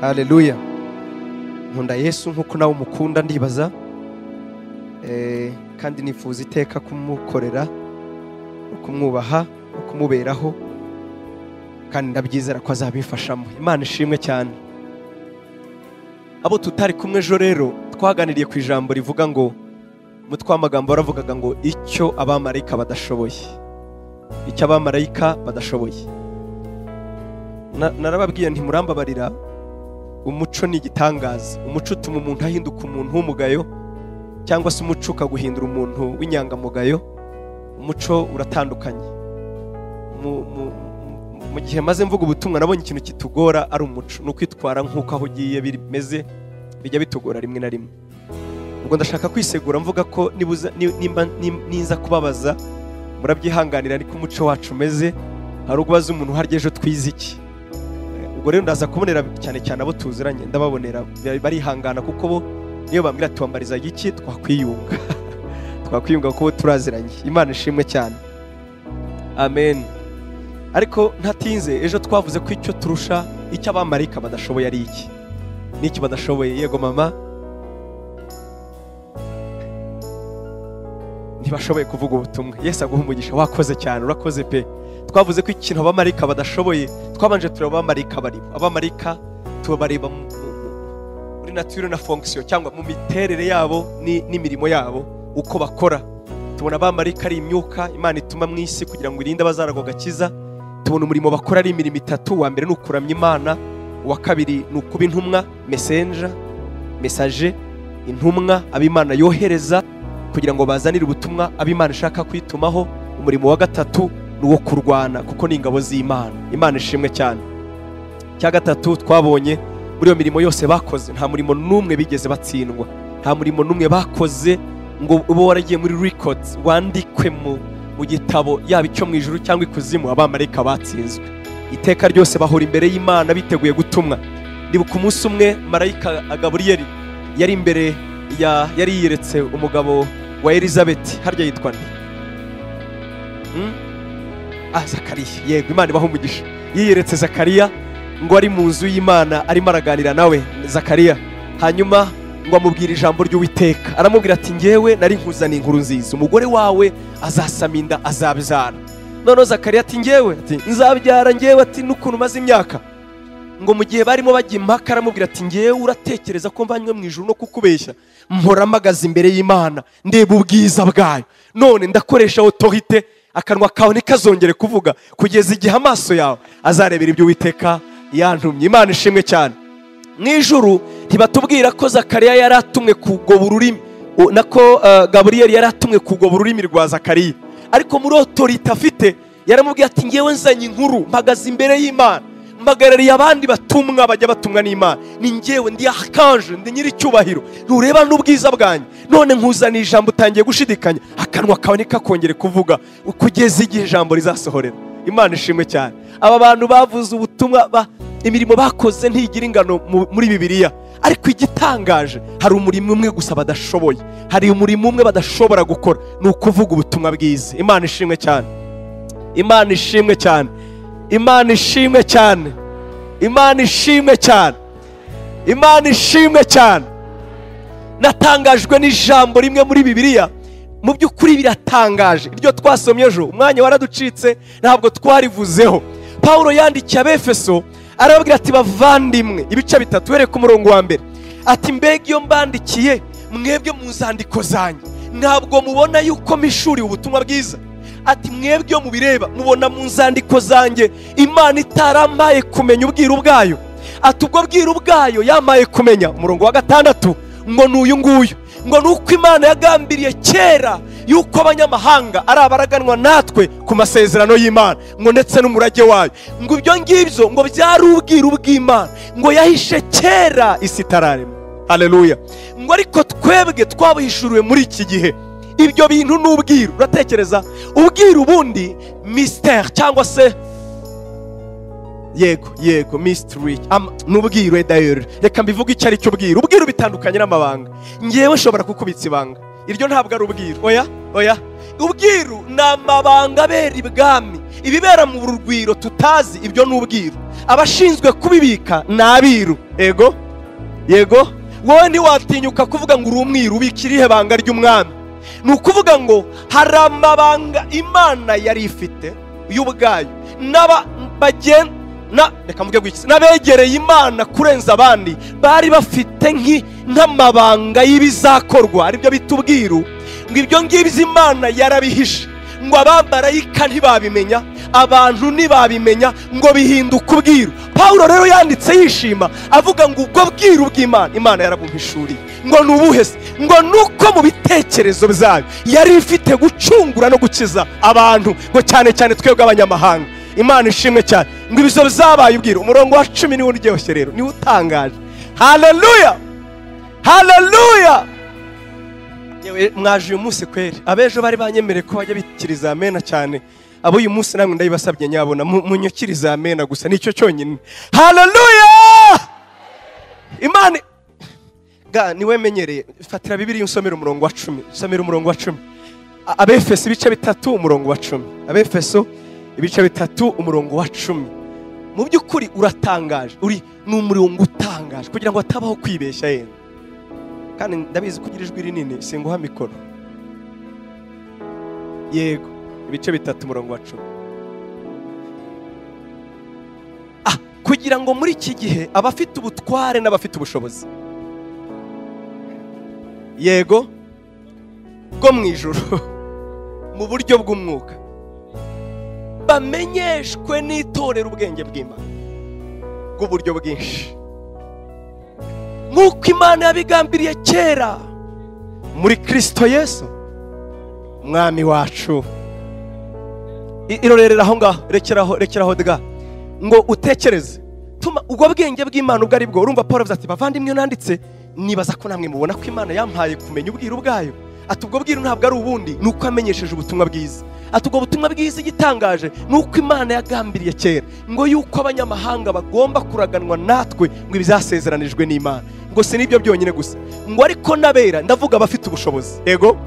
Haleluya. Nkunda Yesu nkuko nawe umukunda ndibaza, kandi nifuza iteka kumukorera, kumwubaha, kumuberaho, kandi ndabyizera ko azabifashamo. Imana ishimwe cyane. Abo tutari kumwe ejo rero twaganiriye ku ijambo rivuga ngo, mutwe w'amagambo waravugaga ngo icyo abamarayika badashoboye, icyo abamarayika badashoboye. Narababwiye nti murambabarira, umuco ni igitangaza. Umuco utuma umuntu ahinduka umuntu w'umugayo, cyangwa se umuco ukaguhindura umuntu w'inyangamugayo. Umuco uratandukanye. Mu gihe maze mvuga ubutumwa nabonye ikintu kitugora ari umuco, ni ukwitwara nk'uko aho ugiye bimeze, bijya bitugora rimwe na rimwe. Ubwo ndashaka kwisegura mvuga ko nimba ninza kubabaza murabyihanganira, ariko umuco wacu umeze. Hari ubwo baza umuntu harya ejo twize iki. Ubwo rero ndaza kubonera cyane cyane abo tuziranye, ndababonera barihangana, kuko bo niyo bambwira tuwambariza iki twakwiyunga twakwiyunga kuko turaziranye. Imana ishimwe cyane, amen. Ariko ntatinze, ejo twavuze ko icyo turusha icyo abamarayika badashoboye ari iki. N'iki badashoboye? Yego mama, ntibashoboye kuvuga ubutumwa. Yesu aguha umugisha, wakoze cyane, urakoze pe. Twavuze ko ikintu abamarayika badashoboye, twabanje tureba abamarayika baribo. Abamarayika tubareba muri nature na fonction, cyangwa mu miterere yabo n'imirimo yabo uko bakora. Tubona abamarayika ari imyuka Imana ituma mu isi kugira ngo irinde abazaragwa gakiza. Tubona umurimo bakora ari imirimo itatu. Uwa mbere ni ukuramya Imana, uwa kabiri ni ukuba intumwa, messenger, messager, intumwa ab'Imana yohereza kugira ngo bazanire ubutumwa ab'Imana ishaka kwitumaho. Umurimo wa gatatu ni uwo kurwana, kuko ni ingabo z'Imana. Imana ishimwe cyane. Cya gatatu twabonye muri iyo mirimo yose bakoze, nta murimo n'umwe bigeze batsindwa, nta murimo n'umwe bakoze ngo ube waragiye muri records wandikwe mu gitabo, yaba icyo mu ijuru cyangwa ikuzimu. Abamarayika batsinzwe iteka ryose, bahora imbere y'Imana biteguye gutumwa. Ndibuka umunsi umwe marayika Gaburiyeli yari imbere ya, yari yiyeretse umugabo wa Elizabeth, harya yitwa nde? Zakariya. Yego, Imana ibahe umugisha. Yiyeretse Zakariya ngo ari mu nzu y'Imana arimo araganira nawe Zakariya, hanyuma ngo amubwire ijambo ry'Uwiteka. Aramubwira ati ngewe nari nkuzaniye inkuru nziza, umugore wawe azasama inda azabyara. Noneho Zakariya ati ngewe, ati nzabyara ngewe, ati n'ukuntu maze imyaka. Ngo mu gihe barimo bajya impaka aramubwira ati ngewe uratekereza ko mvanywe mu ijuru no kukubeshya? Mpora mpagaze imbere y'Imana ndeba ubwiza bwayo, none ndakoresha autorité, akanwa kawe ntikazongere kuvuga kugeza igihe amaso yawe azarebera ibyo Uwiteka yantumye. Imana ishimwe cyane. Mu ijuru ntibatubwira ko Zakariya yari atumwe kugoba ururimi, nako Gaburiyeli yari atumwe kugoba ururimi rwa Zakariya, ariko muri autorité afite yaramubwiye ati ngewe nzanye inkuru, mpagaze imbere y'Imana, mpagarariye abandi batumwa bajya batumwa n'Imana, ni ngewe ndi archange, ndi nyiricyubahiro, ntureba n'ubwiza bwanjye, none nkuzaniye ijambo utangiye gushidikanya, akanwa kawe ntikakongere kuvuga kugeza igihe ijambo rizasohorera. Imana ishimwe cyane. Aba bantu bavuze ubutumwa, imirimo bakoze ntigira ingano muri Bibiliya, ariko igitangaje hari umurimo umwe gusa badashoboye, hari umurimo umwe badashobora gukora, ni ukuvuga ubutumwa bwiza. Imana ishimwe cyane. Imana ishimwe cyane. Imana ishimwe cyane. Imana ishimwe cyane. Imana ishimwe cyane. Natangajwe n'ijambo rimwe muri Bibiliya, mu by'ukuri biratangaje. Iryo twasomye ejo, umwanya waraducitse ntabwo twarivuzeho. Paulo yandikiye Abefeso arababwira ati bavandimwe, ibice bitatu uhereye ku murongo wa mbere, ati mbega iyo mbandikiye mwebwe mu nzandiko zanjye ntabwo mubona yuko mpishuriwe ubutumwa bwiza? Ati mwebwe iyo mubireba mubona mu nzandiko zanjye Imana itarampaye kumenya ubwiru bwayo. Ati ubwo bwiru bwayo yamaye kumenya, umurongo wa gatandatu, ngo n'uyu nguyu, ngo nuko Imana yagambiriye kera yuko abanyamahanga ari abaraganwa natwe ku masezerano y'Imana, ngo ndetse n'umurage wayo, ngo ibyo ngibyo ngo byari ubwiru bw'Imana, ngo yahishe kera isi itararemwa. Haleluya. Ngo ariko twebwe twabihishuriwe muri iki gihe. Ibyo bintu n'ubwiru. Uratekereza ubwiru ubundi mystère cyangwa se yego yego mystery n'ubwiru d'ailleurs. Reka mbivuge icyo ari cyo ubwiru. Ubwiru bitandukanye n'amabanga. Ngewe nshobora kukubitsa ibanga, iryo ntabwo ari ubwiru. Oya oya, ubwiru ni amabanga abera ibwami, ibibera mu rugwiro tutazi, ibyo ni ubwiru. Abashinzwe kubibika ni abiru. Yego yego, wowe ntiwatinyuka kuvuga ngo uri umwiru, ubika irihe banga ry'umwami? Ni ukuvuga ngo hari amabanga Imana yari ifite y'ubwayo, n'abegereye Imana kurenza abandi bari bafite nk'amabanga y'ibizakorwa, aribyo bita ubwiru. Ngo ibyo ngibyo Imana yarabihishe, ngo abamarayika ntibabimenya, abantu ntibabimenya, ngo bihinduka ubwiru. Pawulo rero yanditse yishima avuga ngo ubwo bwiru bw'Imana Imana yarabumpishuriye. Ngo ni ubuhe se? Ngo nuko mu bitekerezo byayo yari ifite gucungura no gukiza abantu, ngo cyane cyane twebwe abanyamahanga. Imana ishimwe cyane. Ngo ibizo bizabaye ubwiru. Umurongo wa 10 niwo uryoshye rero, niwo utangaje. Haleluya, haleluya. Yewe mwaje uyu munsi kweri, abejo bari banyemereye ko bajya bikiriza amena cyane, abo uyu munsi namwe ndabibasabye nyabona munyukiriza amena gusa, nicyo cyonyine. Haleluya. Imana ga niwe menyereye. Fatira Bibiliya usomera umurongo wa 10, usomera umurongo wa 10. Abefeso ibice 3 umurongo wa 10. Abefeso ibice 3 umurongo wa 10. Mu by'ukuri uratangaje, uri ni umurongo utangaje kugira ngo hatabaho kwibeshya yenda. Kandi ndabizi kugira ijwi rinini singuha mikoro. Yego, ibice 3 umurongo wa 10. Kugira ngo muri iki gihe abafite ubutware n'abafite ubushobozi, yego, bwo mu ijuru mu buryo bw'umwuka, bamenyeshwe n'itorero ubwenge bw'Imana bw'uburyo bwinshi, nk'uko Imana yabigambiriye kera muri Kristo Yesu Mwami wacu. Irorerera aho ngaho, rekeraho, rekeraho dga, ngo utekereze tuma ubwo bwenge bw'Imana ubwo ari bwo. Urumva Paul avuze ati bavandimwe nanditse nibaza ko namwe mubona ko Imana yampaye kumenya ubwiru bwayo. Ati ubwo bwiru ntabwo ari ubundi, ni uko amenyesheje ubutumwa bwiza. Ati ubwo butumwa bwiza igitangaje ni uko Imana yagambiriye kera ngo yuko abanyamahanga bagomba kuraganwa natwe, ngo ibizasezeranijwe n'Imana. Ngo si nibyo byonyine gusa, ngo ariko n'abera, ndavuga abafite ubushobozi. Yego,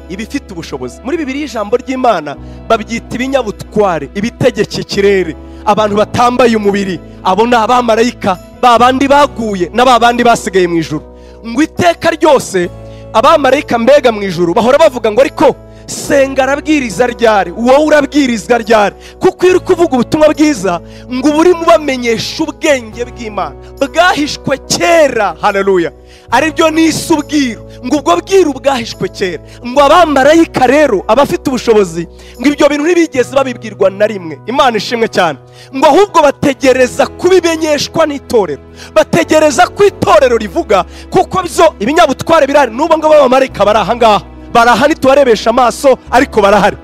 ibifite ubushobozi. Muri Bibiliya ijambo ry'Imana babyita ibinyabutware, ibitegeka ikirere, abantu batambaye umubiri, abo ni abamarayika, ba bandi baguye na ba bandi basigaye mu ijuru. Ngo iteka ryose abamarayika mbega mu ijuru bahora bavuga ngo ariko senga arabwiriza ryari, wowe urabwirizwa ryari? Kuko iyo uri kuvuga ubutumwa bwiza ngo uba urimo ubamenyesha ubwenge bw'Imana bwahishwe kera. Haleluya. Aribyo nise ubwiru. Ngo ubwo bwiru bwahishwe kera, ngo abamarayika rero abafite ubushobozi ngo ibyo bintu ntibigeze babibwirwa na rimwe. Imana ishimwe cyane. Ngo ahubwo bategereza kubimenyeshwa n'itorero, bategereza ko itorero rivuga, kuko byo ibinyabutware birari. N'ubwo ngo abamarayika bari aha ngaha, barahari tubarebesha amaso, ariko barahari.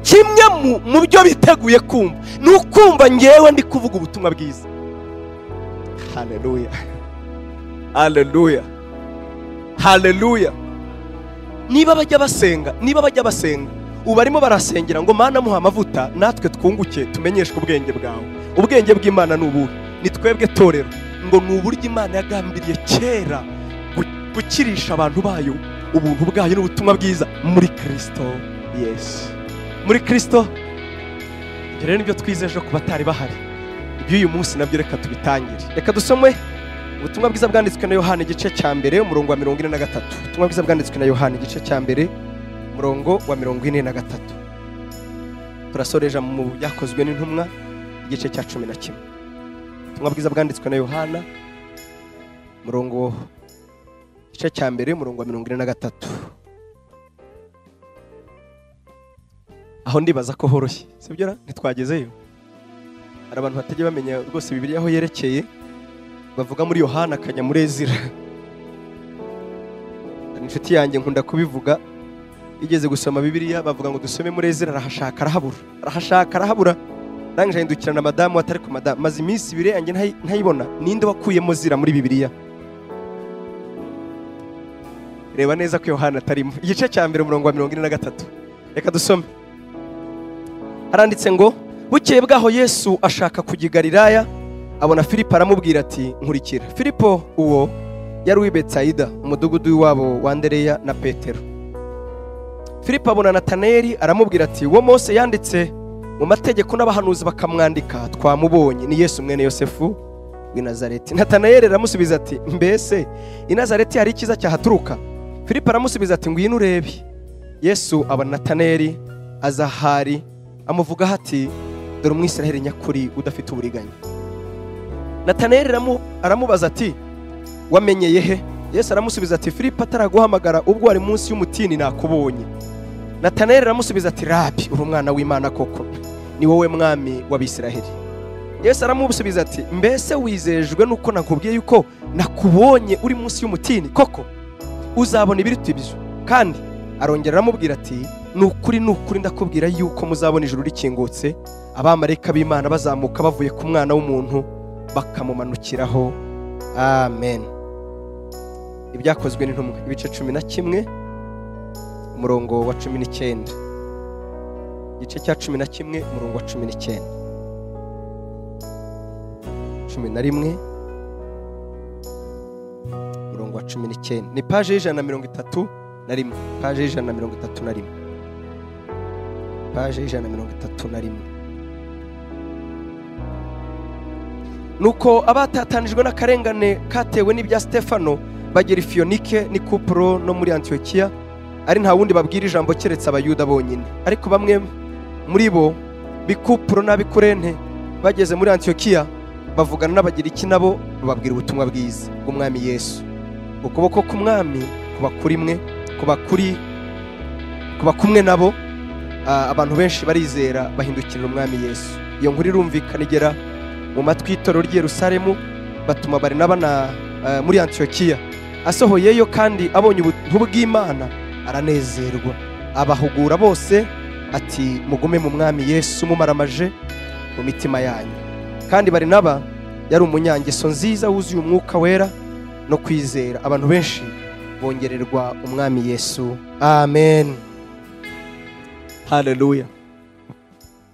Kimwe mu byo biteguye kumva ni ukumva ngewe ndi kuvuga ubutumwa bwiza. Haleluya, haleluya, haleluya. Niba bajya basenga, niba bajya basenga, ubu barimo barasengera ngo Mana muha amavuta natwe twunguke tumenyeshwe ubwenge bwawe. Ubwenge bw'Imana ni ubuhe? Ni twebwe torero. Ngo ni uburyo Imana yagambiriye kera gukirisha abantu bayo ubuntu bwayo n'ubutumwa bwiza muri Kristo Yesu. Muri Kristo. Ibyo rero nibyo twize ejo ku batari bahari. Iby'uyu munsi nabyo reka tubitangire. Reka dusome ubutumwa bwiza bwanditswe na Yohana igice cya 1 umurongo wa 43. Ubutumwa bwiza bwanditswe na Yohana igice cya 1 umurongo wa 43. Turasoreja mu byakozwe n'intumwa igice cya 11. Ubutumwa bwiza bwanditswe na Yohana umurongo igice cya 1 umurongo wa 43. Aho ndibaza ko horoshye, sibyo ra? Ntitwagezeyo. Hari abantu batajya bamenya rwose Bibiliya aho yerekeye, bavuga muri Yohana akajya muri Ezira. Inshuti yanjye nkunda kubivuga, igeze gusoma Bibiliya bavuga ngo dusome muri Ezira, arahashaka arahabura, arahashaka arahabura. Ndangije ahindukirana madamu atari ku madamu, maze iminsi ibiri yanjye ntayibona. Ninde wakuyemo Zira muri Bibiliya? Reba neza ko Yohana atarimo. Igice cya 1 umurongo wa 43. Reka dusome. Haranditse ngo bukeye bwaho Yesu ashaka kujya i Galilaya, abona Filipo aramubwira ati nkurikira. Filipo uwo yari uw'i Betsayida, umudugudu w'iwabo wa Andereya na Petero. Filipo abona Nataneli aramubwira ati uwo Mose yanditse mu mategeko n'abahanuzi bakamwandika twamubonye, ni Yesu mwene Yosefu w'i Nazareti. Natanayeli aramusubiza ati mbese i Nazareti hari icyiza cyahaturuka? Filipo aramusubiza ati ngwino urebe. Yesu abona Natanayeli aza ahari, amuvugaho ati dore Umwisiraheli nyakuri udafite uburiganya. Natanayeli aramubaza ati wamenyeye he? Yesu aramusubiza ati Filipo ataraguhamagara ubwo wari munsi y'umutini nakubonye. Natanayeli aramusubiza ati Rabi, uri umwana w'Imana koko, ni wowe mwami w'Abisiraheli. Yesu aramusubiza ati mbese wizejwe nuko nakubwiye yuko nakubonye uri munsi y'umutini? Koko uzabona ibiruta ibyo. Kandi arongera aramubwira ati nukuri nukuri ndakubwira yuko muzabona ijuru rikingutse, abamarayika b'Imana bazamuka bavuye ku mwana w'umuntu bakamumanukiraho. Amen. Ibyakozwe n'intumwa ibice 11 umurongo wa 19. Igice cya 11 umurongo wa 19. 11 umurongo wa 19. Ni page 131. Page 131. Page 131. Nuko abatatanijwe n'akarengane katewe n'ibya Stefano bagera i Fiyonike ni Kupuro no muri Antiokiya, ari nta wundi babwira ijambo keretse Abayuda bonyine. Ariko bamwe muri bo b'Ikupuro n'ab'Ikurene bageze muri Antiokiya bavugana n'Abagiriki nabo bababwira ubutumwa bwiza bw'Umwami Yesu. Ukuboko k'Umwami kuba kuri mwe, kuba kumwe nabo. Abantu benshi barizera bahindukirira Umwami Yesu. Iyo nkuru irumvikana igera mu matwi y'itorero ry'i Yerusalemu, batuma Barinaba na muri Antiokiya. Asohoyeyo kandi abonye ubuntu bw'Imana aranezerwa, abahugura bose ati mugume mu Mwami Yesu mumaramaje mu mitima yanyu. Kandi Barinaba yari umunyangeso nziza wuzuye umwuka wera no kwizera, abantu benshi bongererwa Umwami Yesu. Amen. Haleluya.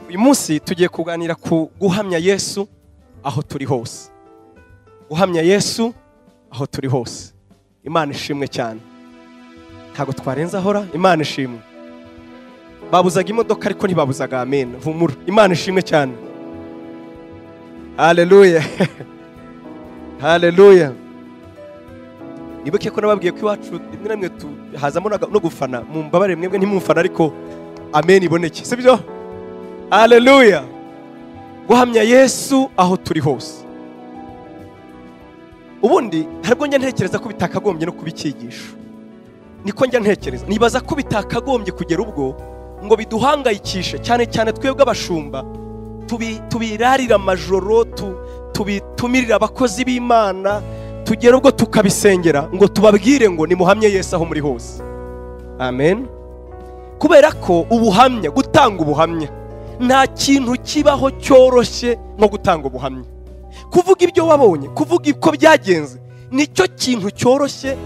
Uyu munsi tugiye kuganira ku guhamya Yesu aho turi hose. Guhamya Yesu aho turi hose. Imana ishimwe cyane. Ntago twarenza ahora. Imana ishimwe. Babuzaga imodoka ariko ntibabuzaga amen. Vumura. Imana ishimwe cyane. Haleluya. Haleluya. Nibuke ko nababwiye ko iwacu rimwe na rimwe hazamo no gufana. Mumbabare mwebwe ntimumfana ariko amen iboneke. Sibyo? Haleluya. Guhamya Yesu aho turi hose. Ubundi haribwo njya ntekereza ko bitakagombye no kubikigisha. Niko njya ntekereza. Nibaza ko bitakagombye kugera ubwo ngo biduhangayikishe cyane cyane twebwe abashumba, tubirarira amajoro, tubitumirira abakozi b'Imana, tugera ubwo tukabisengera ngo tubabwire ngo nimuhamye Yesu aho muri hose. Amen. Kubera ko ubuhamya, gutanga ubuhamya, nta kintu kibaho cyoroshye nko gutanga ubuhamya. Kuvuga ibyo wabonye, kuvuga uko byagenze, nicyo kintu cyoroshye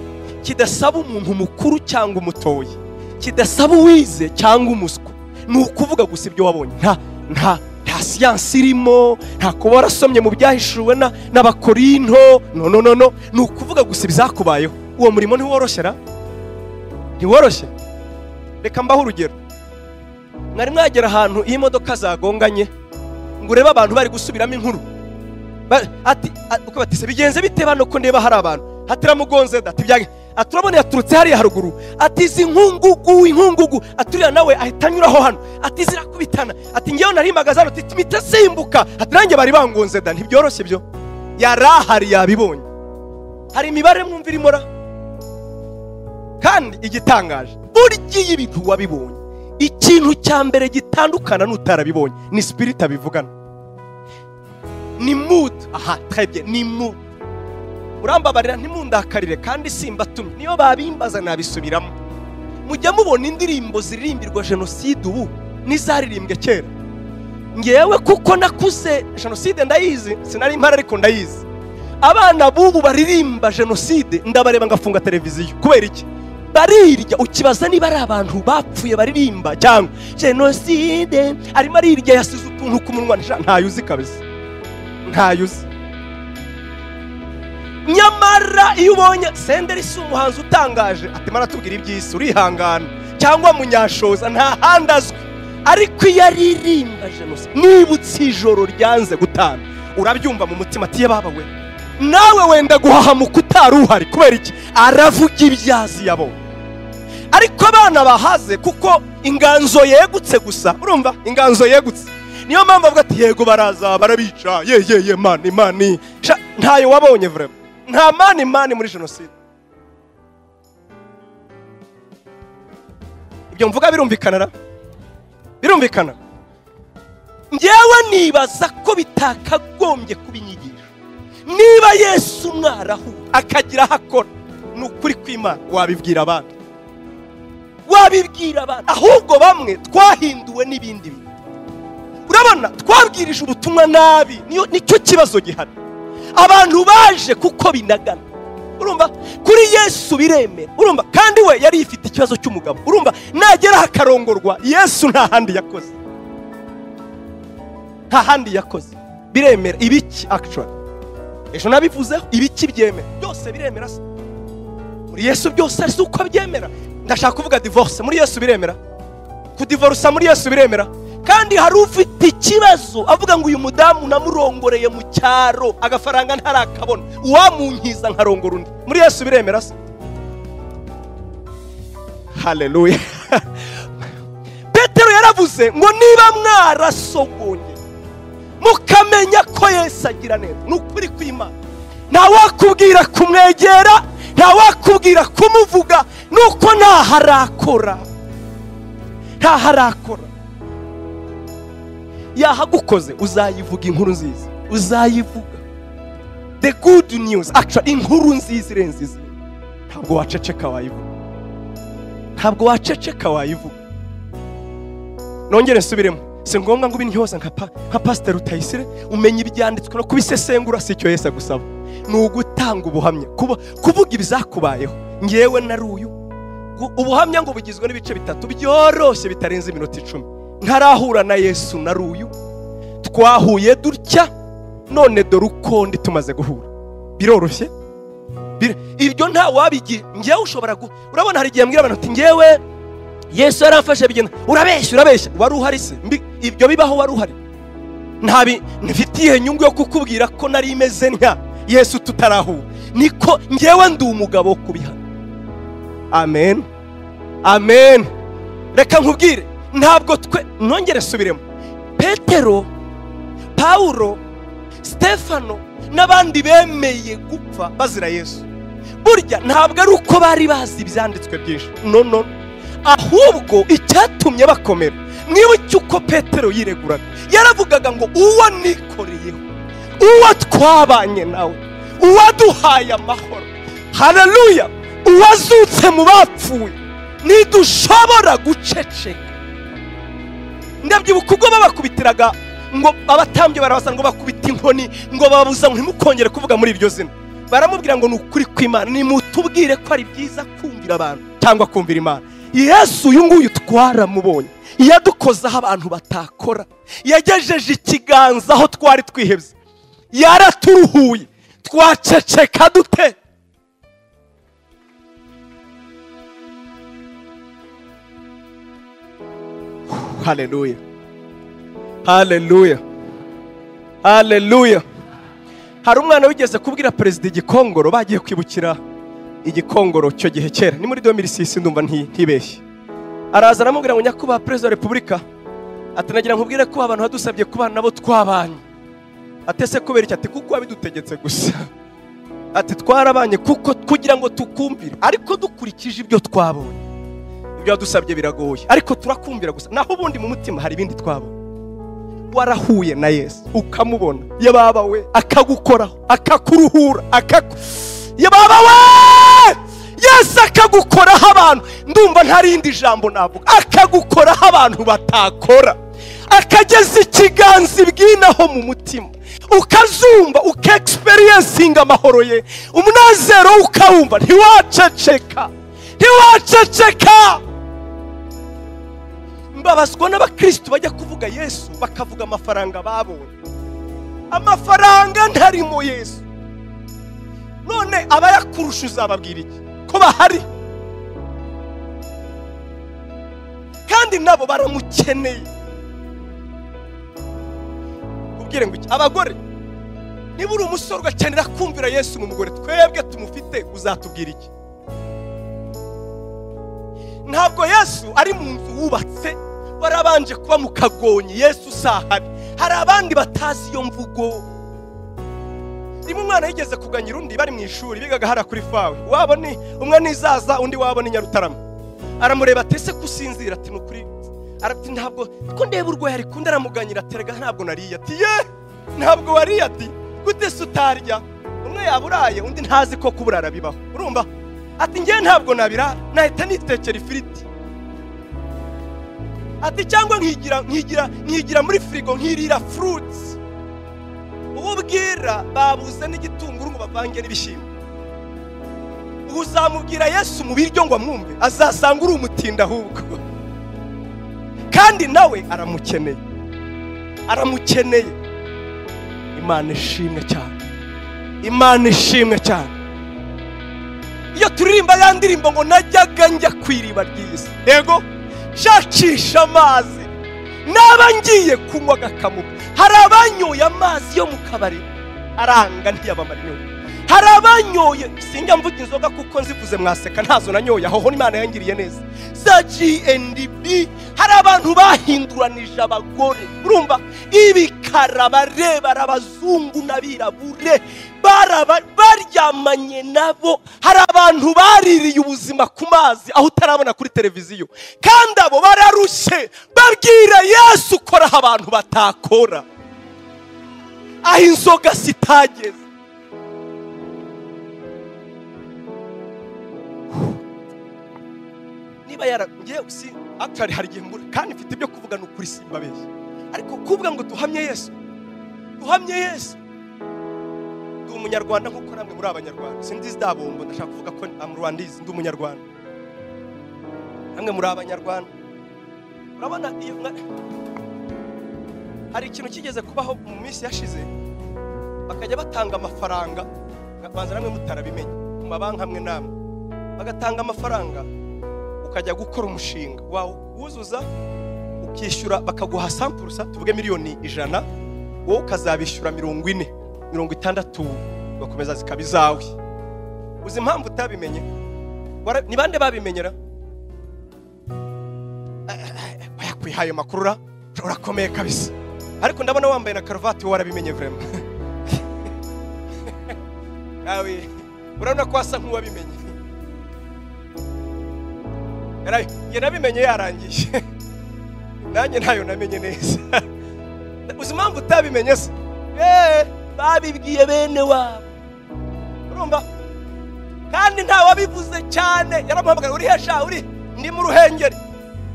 kidasaba umuntu mukuru cyangwa umutoyi, kidasaba uwize cyangwa umuswa. Ni ukuvuga gusa ibyo wabonye. Nta siyansi irimo, nta kuba warasomye mu byahishuwe n'Abakorinto. No no no no, ni ukuvuga gusa ibyakubayeho. Uwo murimo ntiworoshye ra? Ntiworoshye. Reka mbaho urugero. Mwari mwagera ahantu iyo imodoka zagonganye ngo urebe abantu bari gusubiramo inkuru. Ati uko batise bigenze bite bano ko ndeba hari abantu hatiramugonze ati byange aturabone yaturutse hariya haruguru ati izi nkungugu aturiya nawe ahita anyuraho hano ati zirakubitana ati ngewe narimbagaza hano ati mpita simbuka ati nanjye bari bangonze da. Ntibyoroshye byo, yarahari yabibonye. Hari imibare mwumva irimo ra. Kandi igitangaje burya iyo ibintu wabibonye, ikintu cya mbere gitandukana n'utarabibonye ni spirit abivugana, ni mood. Aha très bien, ni mood. Urambabarira ntimundakarire kandi simbatumye, niyo babimbaza nabisubiramo. Mujya mubona indirimbo ziririmbirwa jenoside ubu n'izaririmbwe kera. Ngewe kuko nakuze jenoside ndayizi, sinari impara ariko ndayizi. Abana bubu baririmba jenoside ndabareba ngafunga televiziyo. Kubera iki? Barirya ukibaza niba ari abantu bapfuye baririmba cyangwa jenoside arimo arirya yasize utuntu ku munwa. Ntayuzi kabisa, ntayuzi. Nyamara iyo ubonye Senderi si umuhanzi utangaje atima aratubwira iby'isi, urihangana, cyangwa Munyashoza nta handi azwi, Ariko iyo aririmba jenoside, nibutse ijoro ryanze gutana, urabyumva mu mutima ati baba we, nawe wenda guhahamuka utari uhari. Kubera iki? Aravuga ibyazi yabonye. Ariko abana bahaze kuko inganzo yegutse gusa, urumva inganzo yegutse. Niyo mpamvu avuga ati yego baraza barabica, ye ye ye mani mani. Ntayo wabonye vraiment. Nta mani mani muri jenoside. Ibyo mvuga birumvikana ra? Birumvikana. Njyewe nibaza ko bitakagombye kuba inyigisho. Niba Yesu mwarahu akagira aho akora, ni ukuri kw'Imana wabibwira abantu. Wabibwira abantu. Ahubwo bamwe twahinduwe n'ibindi bintu. Urabona twabwirije ubutumwa nabi, nicyo kibazo gihari. Abantu baje kuko binagana. Urumva kuri Yesu biremera. Urumva kandi we yari ifite ikibazo cy'umugabo. Urumva nagera hakarongorwa, Yesu nta handi yakoze. Nta handi yakoze. Biremera ibiki actually. Ejo nabivuzeho ibiki byemera. Byose biremera se. Muri Yesu byose ari uko byemera. Ndashaka kuvuga divorce muri Yesu biremera. Kudivorsa muri Yesu biremera. Kandi hari ufite ikibazo avuga ngo uyu mudamu namurongoreye mu cyaro agafaranga ntarakabona, uwamunkiza nkarongora undi. Muri Yesu biremera se? Haleluya. Petero yaravuze ngo niba mwarasogonye mukamenya ko Yesu agira neza, ni ukuri kw'Imana. Nta wakubwira kumwegera, nta wakubwira kumuvuga, nuko ntaharakora. Ntaharakora. Yahagukoze uzayivuga inkuru nziza, uzayivuga the good news actually, inkuru nziza irenze izindi. Ntabwo waceceka wayivuga, ntabwo waceceka wayivuga. Nongere nsubiremo, si ngombwa ngo ubintyoza nka Pastor Rutayisire umenye ibyanditswe no kubisesengura, si icyo Yesu agusaba. Ni ugutanga ubuhamya, kuvuga ibizakubayeho. Ngewe nari uyu. Ubuhamya ngo bugizwe n'ibice bitatu byoroshye bitarenze iminota 10. Ntarahura na Yesu nari uyu, twahuye dutya, none dore uko ndi tumaze guhura. Biroroshye. Ibyo nta wabigira. Ngewe ushobora urabona hari igihe mbwira abantu ati ngewe Yesu yaramfashe bigenda. Urabeshya, urabeshya. Wari uhari se? Ibyo bibaho wari uhari? Ntabi mfitiye nyungu yo kukubwira ko nari imeze ntya Yesu tutarahura. Niko ngewe ndi umugabo wo kubihana. Amen. Amen. Reka nkubwire, ntabwo twe nongere subiremo. Petero, Paulo, Stefano n'abandi bemeye gupfa bazira Yesu. Burya ntabwo ari uko bari bazi ibyanditswe byinshi. No no. Ahubwo icyatumye bakomera, mwibuke uko Petero yireguraga. Yaravugaga ngo uwo nikoreyeho, uwo twabanye nawe, uwaduhaye amahoro, haleluya, uwazutse mu bapfuye, ntidushobora guceceka. Ndabyibuka ubwo babakubitiraga ngo abatambye barabasa ngo bakubita inkoni ngo babuza ngo ntimukongere kuvuga muri iryo zina. Baramubwira ngo ni ukuri kw'Imana, nimutubwire ko ari byiza kumvira abantu cyangwa kumvira Imana. Yesu uyu nguyu twaramubonye, yadukozaho abantu batakora, yagejeje ikiganza aho twari twihebye, yaraturuhuye, twaceceka dute? Haleluya. Haleluya. Haleluya. Hari umwana wigeze kubwira perezida Igikongoro, bagiye kwibukira Igikongoro cyo gihe kera, ni muri 2006 ndumva ntibeshye. Araza aramubwira ngo nyakubahwa perezida wa repubulika, atanagira nkubwire ko abantu badusabye kubana nabo twabanye. Atese kubera iki? Ati kuko wabidutegetse gusa. Ati twarabanye kuko kugira ngo tukumvire, ariko dukurikije ibyo twabonye. Ibyo wadusabye biragoye, ariko turakumvira gusa. Naho ubundi mu mutima hari ibindi twabonye. Warahuye na Yesu ukamubona, yababa we akagukoraho, akakuruhura, yababa we Yesu akagukoraho abantu. Ndumva ntarindi jambo navuga, akagukoraho abantu batakora, akageza ikiganza ibwinaho mu mutima, ukazumva, uka-experiencinga amahoro ye, umunezero ukawumva. Ntiwaceceka, ntiwaceceka. Mbabazwa n'abakristo bajya kuvuga Yesu bakavuga amafaranga babonye. Amafaranga ntarimo Yesu. None abayakurusha uzababwira iki? Ko bahari kandi nabo baramukeneye. Mbabwire ngo iki abagore, niba uri umusore ugakenera kumvira Yesu mu mugore, twebwe tumufite uzatubwira iki? Ntabwo Yesu ari mu nzu wubatse, warabanje kuba mu kagonyi. Yesu usahari. Hari abandi batazi iyo mvugo. Rimwe umwana yigeze kuganyira undi bari mu ishuri, bigaga hara kuri fawe. Wabo ni umwe nizaza, undi wabo ni Nyarutarama. Aramureba ati ese kusinzira? Ati nukuri. Arati ntabwo ko ndeba urwaye, ariko undi aramuganyira ati rega ntabwo nariye. Ati ye ntabwo wariye? Ati gute se utarya? Umwe yaburaye undi ntazi ko kuburara bibaho. Urumva? Ati ngiye ntabwo nabira, nahita nitekera ifiriti. Ati cyangwa nkigira muri frigo nkirira fruits. Ubwira babuze n'igitunguru ngo bavange n'ibishyimbo. Uzamubwira Yesu mu biryo ngo amwumve, azasanga uri umutinda ahubwo. Kandi nawe aramukeneye, aramukeneye. Imana ishimwe cyane, Imana ishimwe cyane. Iyo turirimba ya ndirimbo ngo najyaga njya ku iriba ry'isi, yego nshakisha amazi, naba ngiye kunywa agakamuka. Hari abanyoye amazi yo mu kabari aranga ntiyabamara inyota. Hari abanyoye, sinjya mvuga inzoga kuko nzivuze mwaseka, ntazo nanyoye, aho Imana yangiriye neza, za G&B. Hari abantu bahinduranije abagore, urumva ibikara bareba abazungu n'abirabure baryamanye nabo. Hari abantu baririye ubuzima ku mazi aho utarabona kuri televiziyo, kandi abo bararushye babwira Yesu ukora aho abantu batakora, aho inzoga zitageze. Niba yaragiye si actually hari igihe mbura kandi mfite ibyo kuvuga n'ukuri simbabeshye, ariko kuvuga ngo duhamye Yesu, duhamye Yesu. Ndi umunyarwanda nkuko namwe muri abanyarwanda, sindi zdabombo, ndashaka kuvuga ko am Rwandese, ndi umunyarwanda, namwe muri abanyarwanda. Urabona iyo hari ikintu kigeze kubaho mu minsi yashize, bakajya batanga amafaranga, banza namwe mutarabimenye, ku mabanki amwe namwe bagatanga amafaranga, ukajya gukora umushinga wawuzuza ukishyura, bakaguha sampurusa tuvuge 100,000,000, wowe ukazabishyura 40, 60, bakomeza zikaba izawe. Uzi impamvu utabimenye? Ni bande babimenyera? Bayakwihaye makurura, urakomeye kabisa, ariko ndabona wambaye na karuvati warabimenye vraiment. Nawe urabona ko asa nk'uwabimenye. Njye nabimenye yarangiye, nanjye ntayo namenye neza. Uzi impamvu utabimenye se? Babibwiye bene wabo, urumva? Kandi nta wabivuze cyane. Yaramuhamagara, uri hesha? Uri ndi mu Ruhengeri,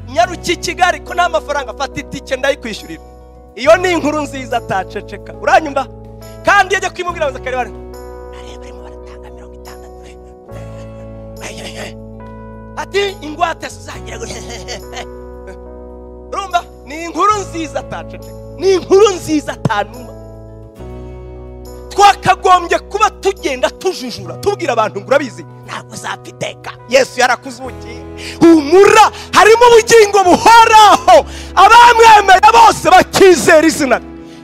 nyaruki Kigali, ko nta mafaranga, fata itike ndayikwishyurira. Iyo ni inkuru nziza ataceceka, uranyumva? Kandi yajya kwimubwira baza bari barimo baratanga 60, ati ingwate zagira. Urumva? Ni inkuru nziza ataceceka, ni inkuru nziza atanuma. Twakagombye kuba tugenda tujujura tubwira abantu ngo urabizi ntabwo uzapfa iteka, Yesu yarakuzukiye, humura, harimo ubugingo buhoraho. Abamwemeye bose bakizera izina,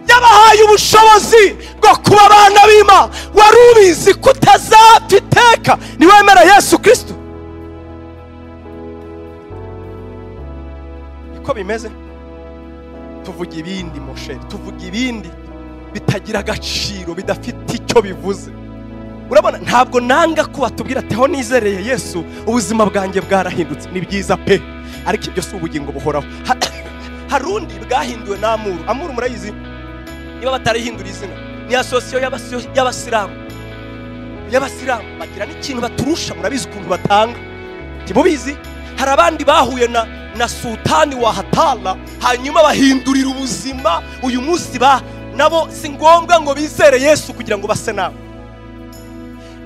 yabahaye ubushobozi bwo kuba abana b'Imana. Wari ubizi ko utazapfa iteka niwemera Yesu Kristo? Niko bimeze. Tuvuga ibindi moshe, tuvuga ibindi bitagira agaciro, bidafite icyo bivuze. Urabona ntabwo nanga ko batubwira ati aho nizereye Yesu ubuzima bwanjye bwarahindutse, ni byiza pe, ariko ibyo si ubugingo buhoraho. Hari undi bwahinduwe n'amuru. Amuru murayizi? Niba batarihindura izina, ni asosiyo y'abasilamu. Y'abasilamu bagira n'ikintu baturusha, murabizi ukuntu batanga, ntimubizi? Hari abandi bahuye na sultani wa Hatala, hanyuma bahindurira ubuzima. Uyu munsi ba nabo si ngombwa ngo bizere Yesu kugira ngo base nabo,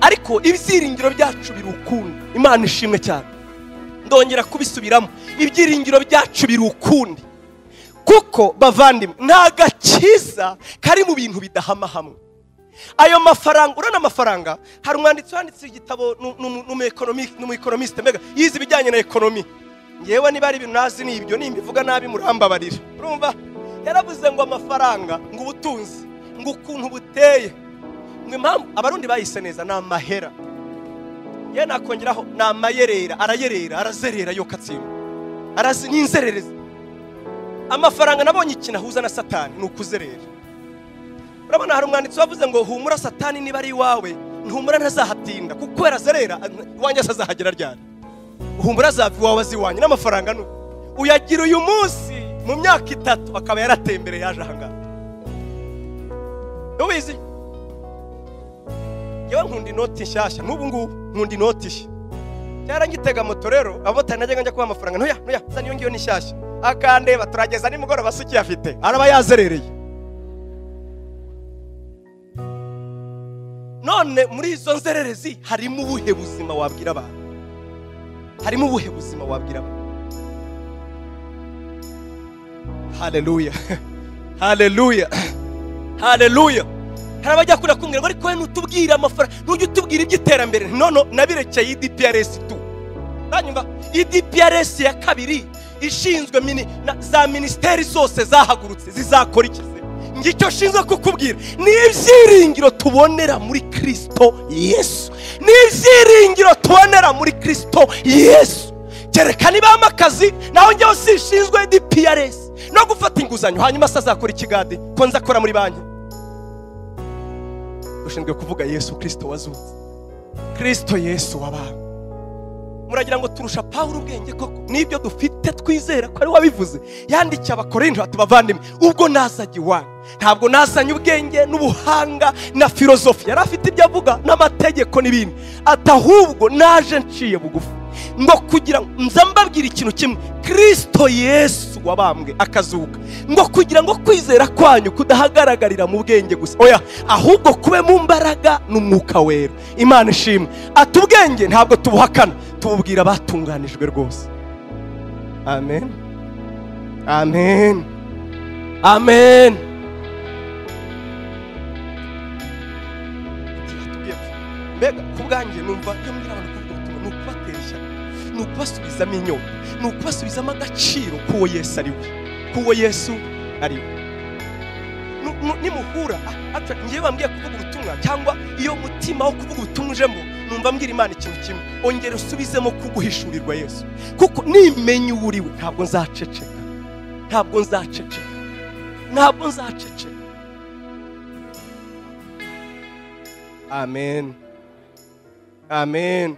ariko ibyiringiro byacu biri ukundi. Imana ishimwe cyane. Ndongera kubisubiramo, ibyiringiro byacu biri ukundi, kuko bavandimwe nta gakiza kari mu bintu bidahama hamwe. Ayo mafaranga, urana amafaranga, hari umwanditsi wanditse igitabo n'umu-economiste, mbega yize ibijyanye na economy. Ngewe niba ari ibintu nazi ni ibyo, nimbivuga nabi murambabarira. Urumva? Yaravuze ngo amafaranga, ngo ubutunzi, ngo ukuntu buteye, ngo impamvu abarundi bayise neza ni amahera. Ye nakongeraho ni amayerera, arayerera, arazerera yo katsinda, arazi n'inzererezi. Amafaranga nabonye ikintu ahuza na Satani ni ukuzerera. Urabona hari umwanditsi wavuze ngo humura Satani niba ari iwawe, ntumura ntazahatinda, kuko yarazerera iwanjye azahagera ryari. Humura azava iwawe azi iwanjye. N'amafaranga nuko uyagira uyu munsi, mu myaka 3 akaba yaratembereye yaje ahangaha. Ubizi yewe nkunda inoti nshyashya n'ubu ngubu nkunda inoti nshya. Cyarangitega moto rero abamotari najyaga njya kubaha amafaranga, ntoya ntoya zana iyo ngiyo ni nshyashya, akandeba turageza nimugoroba se ukiyafite, araba yazerereye. None muri izo nzererezi harimo ubuhe buzima wabwira abantu? Harimo ubuhe buzima wabwira abantu? Haleluya, haleluya, haleluya. Hari abajya kure kumbwira ngo ariko we ntutubwire amafaranga, ntujye utubwira iby'iterambere. Nono nabirekeye IDPRS 2. Uranyumva? IDPRS ya 2 ishinzwe za ministeri zose zahagurutse zizakora iki se? Ngicyo shinzwe kukubwira ni ibyiringiro tubonera muri Kristo Yesu, ni ibyiringiro tubonera muri Kristo Yesu. Kereka niba amakazi naho njyewe sishinzwe IDPRS no gufata inguzanyo, hanyuma se azakora ikigade ko nzakora muri banki. Ushinzwe kuvuga Yesu Kristo wazutse, Kristo Yesu wabambwe. Muragira ngo turusha Pawulo ubwenge koko? Nibyo dufite twizera ko ari wabivuze. Yandikiye Abakorinto ati bavandimwe, ubwo nazanye iwanyu ntabwo nazanye ubwenge n'ubuhanga na filozofi, yari afite ibyo avuga n'amategeko n'ibindi, ati ahubwo naje nciye bugufi ngo kugira ngo nza mbabwira ikintu kimwe, Kristo Yesu wabambwe akazuka, ngo kugira ngo kwizera kwanyu kudahagaragarira mu bwenge gusa, oya, ahubwo kube mu mbaraga n'umwuka wera. Imana ishimwe. Ati ubwenge ntabwo tubuhakana, tububwira abatunganijwe rwose. Amen, amen, amen. Mbega ku bwanjye numva iyo mbwira abantu kuvuga ubutumwa ni ukubatera ishyaka, ni ukubasubizamo inyota, ni ukubasubizamo agaciro k'uwo Yesu ari we, k'uwo Yesu ari we. Nimuhura ngewe bambwiye kuvuga ubutumwa, cyangwa iyo mutima wo kuvuga ubutumwa ujemo, numva mbwira Imana ikintu kimwe, ongera usubizemo kuguhishurirwa Yesu, kuko nimenya uwo uri we ntabwo nzaceceka, ntabwo nzaceceka, ntabwo nzaceceka. Amen, amen.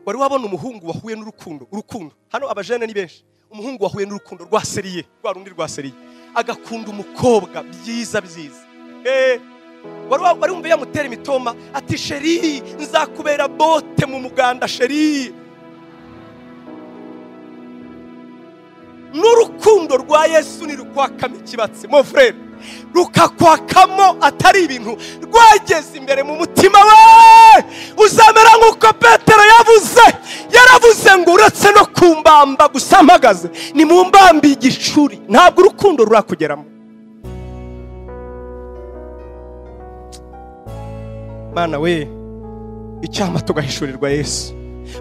Wari wabona umuhungu wahuye n'urukundo, urukundo hano abajene ni benshi, umuhungu wahuye n'urukundo rwa seriye, rwa rundi rwa seriye, agakunda umukobwa byiza byiza. Wari wumva yamutera imitoma ati sheri nzakubera bote mu muganda sheri. N'urukundo rwa Yesu ni rukwakamo ikibatsi mon frère, rukakwakamo atari ibintu, rwageze imbere mu mutima we. Uzamera nk'uko Petero yavuze, yaravuze ngo uretse no kumbamba gusa mpagaze, ni mu mbambi igicuri, ntabwo urukundo rurakugeramo. Mana we, icyama tugahishurirwa Yesu.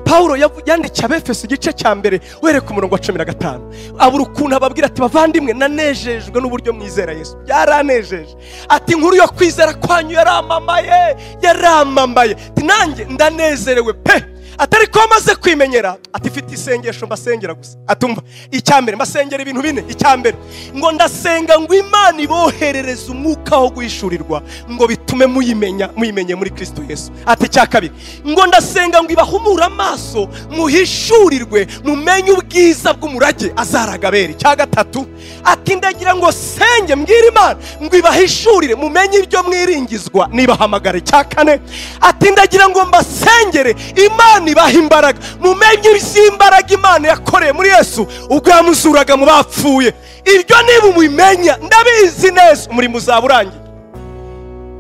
Paulo yandikiye Abefeso igice cya 1 wereka umurongo wa 15, abura ukuntu ababwira ati bavandimwe nanejejwe n'uburyo mwizera Yesu, byaranejeje. Ati inkuru yo kwizera kwanyu yaramamaye, yaramamaye, ati nanjye ndanezerewe pe. Atari ko amaze kwimenyera, ati mfite isengesho mbasengera gusa. Atumva icya mbere mbasengera ibintu bine. Icya mbere ngo ndasenga ngo Imana iboherereze umwuka wo guhishurirwa ngo bitume muyimenya, muyimenye muri Kristo Yesu. Ati icya kabiri ngo ndasenga ngo ibahumure amaso muhishurirwe mumenye ubwiza bw'umurage azaragabera. Icya gatatu ati ndagira ngo senge mbwira Imana ngo ibahishurire mumenye ibyo mwiringizwa nibahamagara. Icya kane ati ndagira ngo mbasengere Imana ibaha imbaraga mumenye iby'imbaraga Imana yakoreye muri Yesu ubwo yamuzuraga mu bapfuye. Ibyo niba mubimenya ndabizi neza umurimo uzaba urangiye.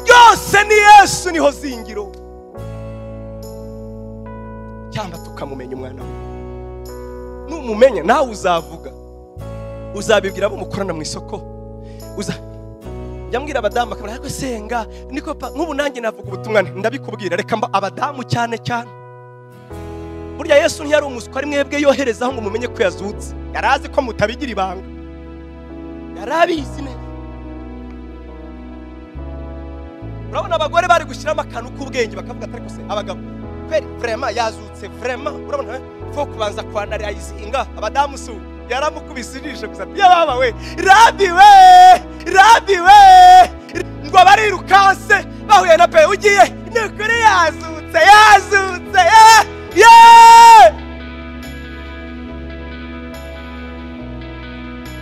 Byose ni Yesu, niho zingiro. Cyangwa tukamumenya umwana we. Numumenya nawe uzavuga, uzabibwira abo mukorana mu isoko. Njya abadamu akabona ariko senga niko nk'ubu nanjye navuga ubutumwa ndabikubwira, reka mba abadamu cyane cyane. Burya Yesu ntiyari umuswa ari mwebwe yoherezaho ngo mumenye ko yazutse, yarazi ko mutabigira ibanga. Yarabizi neza. Urabona abagore bari gushyiramo akantu k'ubwenge bakavuga atari kose abagabo kweri vraiment yazutse vraiment urabona fo kubanza kwanarizinga abadamu su yaramukubise ijisho gusa yababa we rabi we rabi we ngo barirukanse bahuye na pe ugiye nukuri yazutse yazutse ye.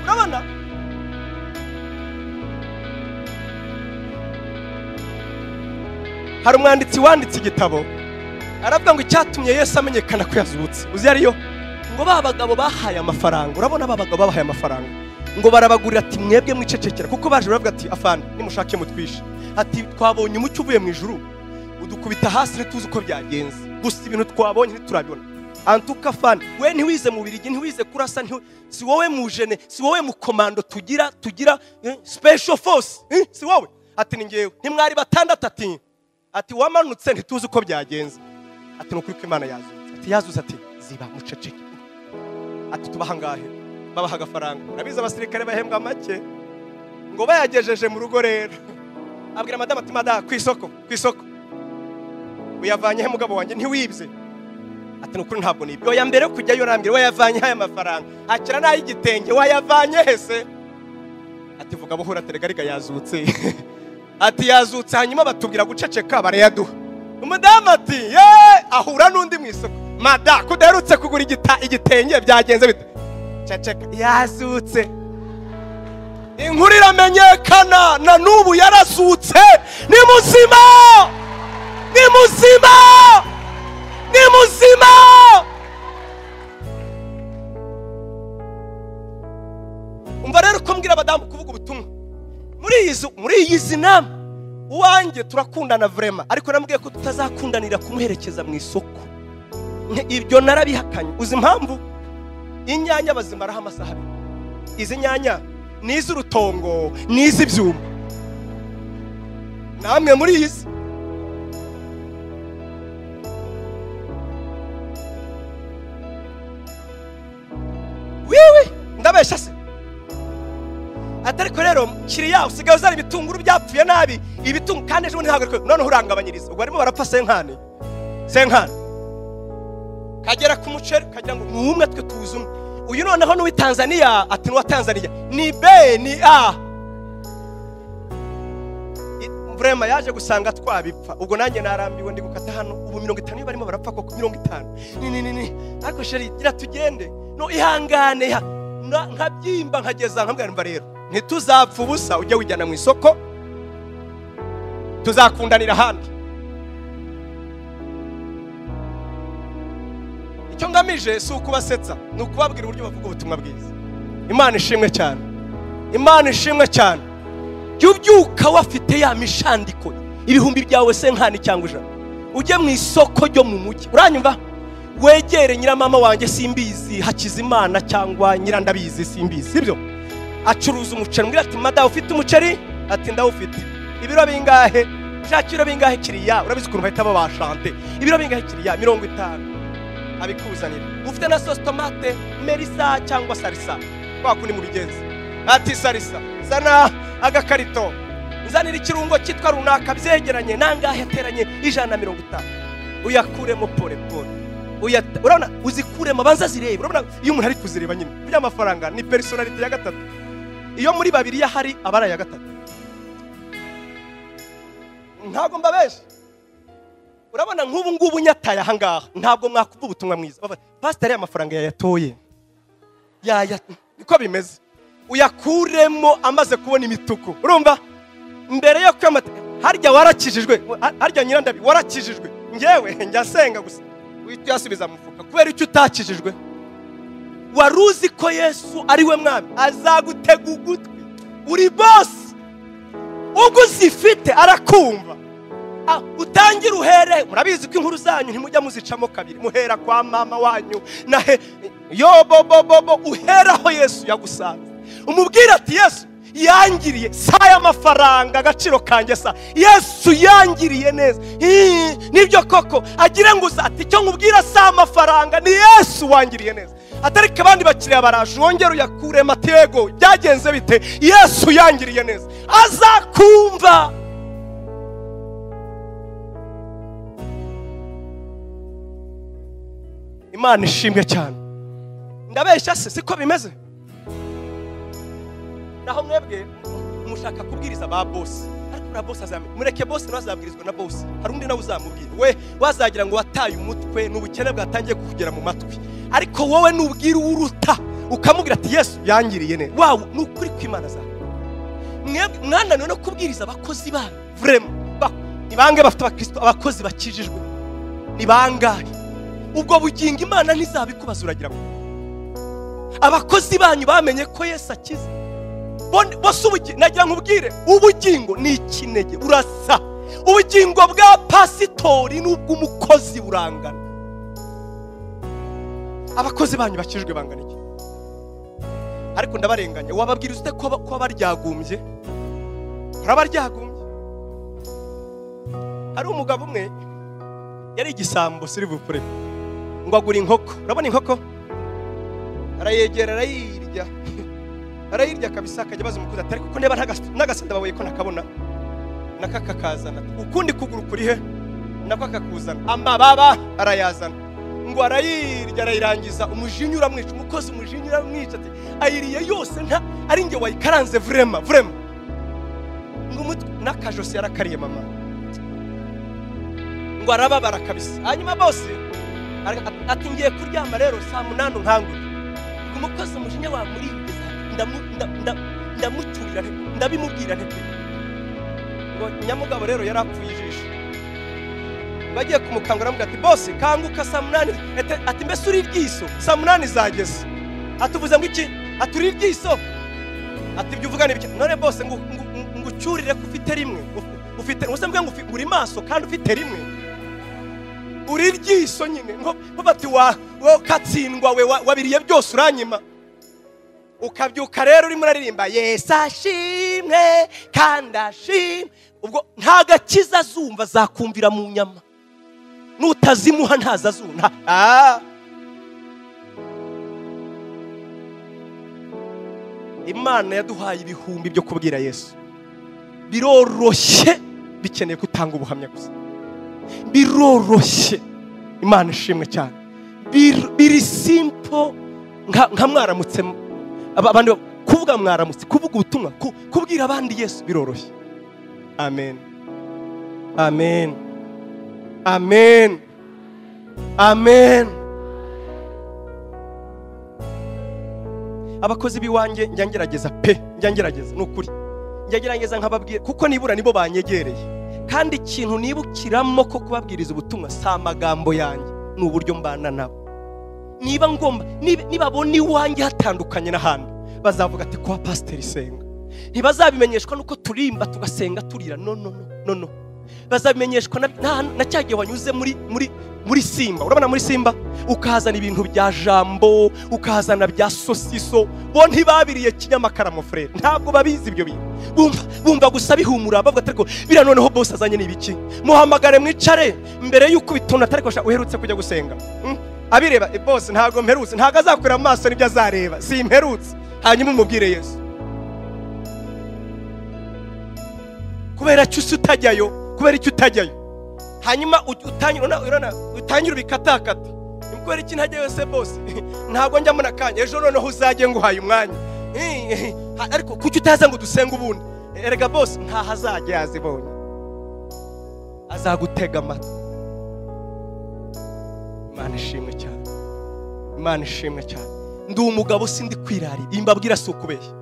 Urabona hari umwanditsi wanditse igitabo aravuga ngo icyatumye Yesu amenyekana ko yazutse uzi ariyo ngo ba bagabo bahaye amafaranga. Urabona ba bagabo bahaye amafaranga ngo barabagurira ati mwebwe mwicecekera kuko baje baravuga ati afande nimushake mutwishe ati twabonye umucyo uvuye mu ijuru udukubita hasi ntituzi uko byagenze gusa ibintu twabonye ntiturabibona. Antuka afande we ntiwize mu Birigi ntiwize kurasa si wowe mujene si wowe mu komando tugira special force si wowe ati ni ngewe ntimwari batandatu ati wamanutse ntituzi uko byagenze ati nukuri ko Imana yazutse ati yazutse ati ziba muceceke ati tubaha ngahe babaha agafaranga. Urabizi abasirikare bahembwa make ngo bayagejeje mu rugo rero abwira madamu ati madamu ku isoko uyavanye he mugabo wanjye ntiwibye ati nukuri ntabwo nibyo oya mbere yo kujyayo urambwira wayavanye aya mafaranga akira n'ay'igitenge wayavanye hese ati vuga buhura aterega yazutse ati yazutse hanyuma batubwira guceceka barayaduha. Umudamu ati ye ahura n'undi mu isoko mada kudaherutse kugura igitenge byagenze bite ceceka yazutse. Inkuru iramenyekana na n'ubu yarazutse ni muzima ni muzima ni muzima. Umva rero ko mbwira abadamu kuvuga ubutumwa muri iyi zinama uwanjye turakundana vraiment ariko namubwiye ko tutazakundanira kumuherekeza mu isoko. Ibyo narabihakanye. Uzi impamvu? Inyanya bazimaraho amasaha abiri. Izi nyanya ni iz'urutongo ni iz'ibyuma namwe muri izi wiwi ndabesha se atariko rero kiriya usigaye uzana ibitunguru byapfuye nabi ibitungu kandi ejo ntabwo none urangabanyiriza ubwo barimo barapfa senkane kagera ku muceri kagira ngo numwe twe tuzi umwe uyu noneho n'uwi Tanzania ati n'uwa Tanzania ni B ni A vraiment yaje gusanga twabipfa ubwo nanjye narambiwe ndi gukata hano ubu 50 barimo barapfa koko 50 ni ariko sheri gira tugende no ihangane nkabyimba nkageza nkambwira mva rero ntituzapfa ubusa ujye wijyana mu isoko tuzakundanira ahandi. Icyo ngamije si ukubasetsa ni ukubabwira uburyo bavuga ubutumwa bwiza. Imana ishimwe cyane Imana ishimwe cyane. Jya ubyuka wafite ya mishandiko ibihumbi byawe senkani cyangwa ijana ujye mu isoko ryo mu mujyi uranyumva wegere nyiramama wanjye simbizi Hakizimana cyangwa nyirandabizi simbizi sibyo acuruza umuceri mbwira ati madamu ufite umuceri ati ndawufite ibiro bingahe ushaka ibiro bingahe kiriya urabizi ukuntu bahita babashante ibiro bingahe kiriya 50 abikuzanira ufite na sauce tomate merisa cyangwa salsa kwa kundi mu bigenzi ati salsa zana agakarito nzanira ikirungo cyitwa runaka byegeranye nangahe ateranye 150 uyakuremo pole pole urabona uzikuremo banza zirebe urabona iyo umuntu ari kuzireba nyine by'amafaranga ni personality ya gatatu iyo muri babiri yahari abara ya gatatu ntabwo mbabesha. Urabona nk'ubu ngubu nyataye aha ngaha ntabwo mwakuvuga ubutumwa mwiza pastor y'amafaranga yayatoye yaya niko bimeze uyakuremo amaze kubona imituku urumva mbere yo kwamata harya warakijijwe harya nyirandabi warakijijwe ngewe njya senga gusa uhita uyasubiza mu mufuka kubera icyo utakijijwe waruzi ko Yesu ari we mwami azagutega ugutwi uri boss ubwo uzifite arakumva utangira uhere murabizi ko inkuru zanyu ntimujya muzicamo kabiri muhera kwa mama wanyu nahe yo bo bo bo uheraho Yesu yagusanze umubwira ati Yesu yangiriye saya amafaranga agaciro kanjye sa Yesu yangiriye neza nibyo koko agira ngo ati icyo nkubwira sa amafaranga ni Yesu. Yesu wangiriye neza. Atariko abandi bakiriya baraje wongera uyakuremo ati yego byagenze bite? Yesu yangiriye neza. Azakumva. Imana ishimwe cyane. Ndabeshya se siko bimeze? Naho mwebwe mushaka kubwiriza ba boss, ariko na boss azamenya. Mureke boss nawe azabwirizwa na boss. Hari undi nawe uzamubwira. We wazagira ngo wataye umutwe n'ubukene bwatangiye kukugera mu matwi. Ariko wowe nubwira uruta ukamubwira ati Yesu yangiriye neza. Wawe nukuri kw'Imana zawe. Mwebwe mwananiwe no kubwiriza abakozi banyu. Vraiment. Ni bangahe bafite abakristo abakozi bakijijwe? Ni bangahe? Ubwo bugingo Imana ntizabikubaza uragira ngo abakozi banyu bamenye ko Yesu akiza. Bose nagira nkubwire ubugingo ni ikinege urasa. Ubugingo bwa pasitori n'ubw'umukozi burangana. Abakozi banyu bakijwe bangana iki? Ariko ndabarenganya, wababwira ute ko baryagumbye? Barabaryagumbye. Hari umugabo umwe yari igisambo silivupure ngo agura inkoko. Urabona inkoko? Arayegera arayirya. Arayirya kabisa akajya baza umukuza atari kuko niba ntagasenda babuye ko nakabona nakakakazana. Ukundi kuguru kuri he nako akakuzana. Amababa arayazana. Ngo arayirya arayirangiza umujinya uramwica. Umukozi umujinya uramwica ati ayiriye yose nta ari nge wayikaranze vraiment vraiment. Ngo umutwe nakajosi yarakariye mama. Ngo arababara kabisa. Hanyuma bose ati ngiye kuryama rero saa 8 nkangure. Umukozi umujinya wamurigeza ndamucyurira ndabimubwira nte. Ngo nyamugabo rero yarapfuye ijisho. Bagiye kumukangura amuga ati boss kanguka saa 8. Ati mbese uri iryiso saa 8 zageze. Atuvuze ngo iki? Aturi iryiso. Ati ibyo uvuga ni bike. None boss ngo ngucyurire ko ufite rimwe. Ufite usambwe ngo uri maso kandi ufite rimwe. Uri iryiso nyine ngo bati wa katsindwa we wabiriye byose uranyima. Ukabyuka rero urimo uraririmba Yesu ashimwe kandi ashimwe. Ubwo nta gakiza azumva azakumvira mu nyama. Nutazimuha ntaza azumva. Imana yaduhaye ibihumbi byo kubwira Yesu. Biroroshye, bikeneye gutanga ubuhamya gusa. Biroroshye. Imana ishimwe cyane. Biri simple nka mwaramutse abandi kuvuga mwaramutse, kuvuga ubutumwa, kubwira abandi Yesu biroroshye. Amen. Amen. Amen. Amen. Abakozi biwanjye njya ngerageza pe, njya ngerageza nukuri. Njya ngerageza nkababwira kuko nibura nibo banyegereye. Kandi ikintu nibukiramo ko kubabwiriza ubutumwa si amagambo yanjye, ni uburyo mbana nabo. Niba ngomba nibabona iwanjye hatandukanye n'ahandi bazavuga ati kwa pasiteri senga. Ntibazabimenyeshwa nuko turimba tugasenga turira. No no no no. Bazabimenyeshwa na cyagihe wanyuze muri Simba. Urabona muri Simba ukazana ibintu bya jambo, ukazana bya sosiso. Bo ntibabiriye kinyamakara mo frere. Ntabwo babizi ibyo bintu. Bumva gusa bihumura bavuga ati bira noneho boss azanye nibiki. Muhamagare mwicare mbere yuko bitona atariko uherutse kujya gusenga. Abireba boss ntago mperutse, ntago azakura amaso nibyo azareba. Simperutse. Hanyuma umubwire Yesu. Kubera cyo utajyayo, kubera icyo utajyayo. Hanyuma utangira ubikatakata. Kubera iki ntajyayo se boss? Ntago njya muna kanya. Ejo noneho uzajye nguhaye umwanya. Ariko kuki utaza ngo dusenge ubundi? Erega boss nta hazajya yazibonye. Azagutega amatwi. Imana ishimwe cyane. Imana ishimwe cyane. Ndi umugabo sindi kwirari. Imbabwira si ukubeshya.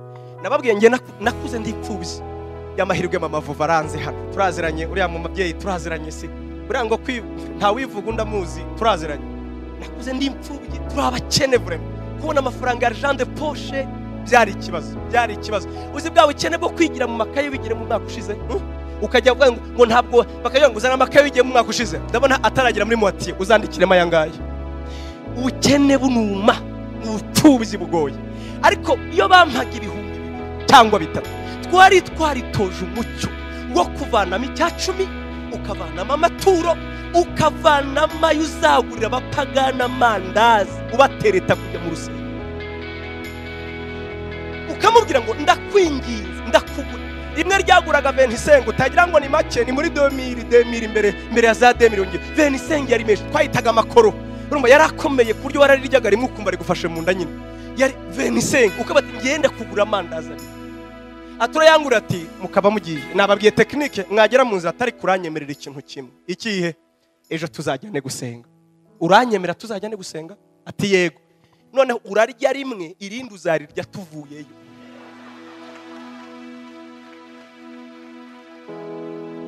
Nababwiye nge nakuze ndipfubye. Y'amahirwe mama vuva aranze hano. Turaziranye uriya mu mabyeyi turaziranye si. Uriya ngo nta wivuga undamuzi turaziranye. Nakuze ndi imfubyi turabakene vraiment. Kubona amafaranga ya argent de poche byari ikibazo, byari ikibazo. Uzi bwa bukene bwo kwigira mu makaye wigira mu mwaka ushize? Ukajya uvuga ngo ntabwo bakagira ngo uzana amakaye wigiye mu mwaka ushize. Ndabona ataragira muri moitié uzandikiremo aya ngaya. Ubukene bunuma, ubupfubyi bugoye. Ariko iyo bampaga 2000 cyangwa 3 twari twaritoje umucyo wo kuvanamo icya 10 ukavanamo amaturo Ukavanamo ayo uzagurira abapagana amandazi ubatereta kujya mu rusengero. Ukamubwira ngo ndakwinginze ndakugura. Rimwe ryaguraga 25 utagira ngo ni make, ni muri 2000 imbere ya za 2000. 25 yari menshi, twayitaga amakoro. Urumva yarakomeye ku buryo warariryaga rimwe ukumva rigufashe mu nda nyine. Yari 25 ukabati ngenda kugura amandazi abiri. Aturayangura ati mukaba mugiye. Nababwiye technique mwagera mu nzira atari kuranyemerera ikintu kimwe. Ikihe? Ejo tuzajyane gusenga. Uranyemera tuzajyane gusenga? Ati yego. Noneho urarya rimwe irindi uzarirya tuvuyeyo.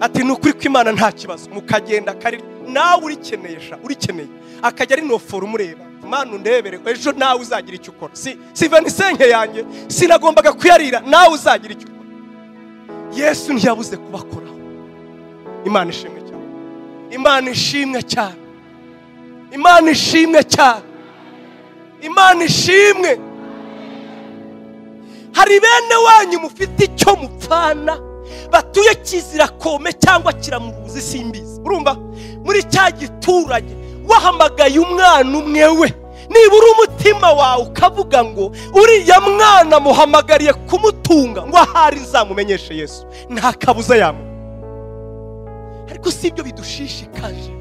Ati nukuri ko Imana nta kibazo. Mukagenda kari nawe urikeneyesha, urikeneye. Akajya ari nofora umureba. Imana undebere ejo nawe uzagira icyo ukora. Si 25 yanjye sinagombaga kuyarira, nawe uzagira icyo ukora. Yesu ntiyabuze kubakoraho. Imana ishimwe cyane. Imana ishimwe cyane. Imana ishimwe cyane. Imana ishimwe. Hari bene wanyu mufite icyo mupfana batuye kizira kome cyangwa kiramuruzi simbizi. Urumva muri cya giturage wahamagaye umwana umwe we, nibura umutima wawe ukavuga ngo uriya mwana muhamagariye kumutunga ngo ahari nzamumenyeshe Yesu, nta kabuza yamu. Ariko si ibyo bidushishikaje,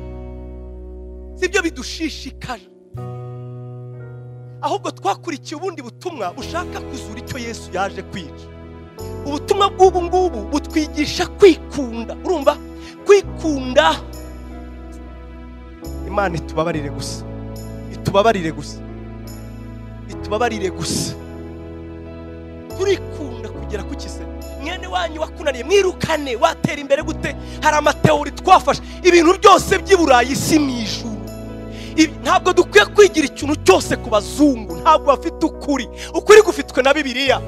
si ibyo bidushishikaje, ahubwo twakurikiye ubundi butumwa bushaka kuzura icyo Yesu yaje kwica. Ubutumwa bw'ubu ngubu butwigisha kwikunda. Urumva kwikunda. Imana itubabarire gusa, itubabarire gusa, itubabarire gusa. Turikunda kugera ku kise. Mwene wanyu wakunaniye mwirukane, watera imbere gute? Hari amateori twafashe, ibintu byose by'i Burayi si mu ijuru. Ntabwo dukwiye kwigira ikintu cyose ku bazungu, ntabwo bafite ukuri. Ukuri gufitwe na Bibiliya.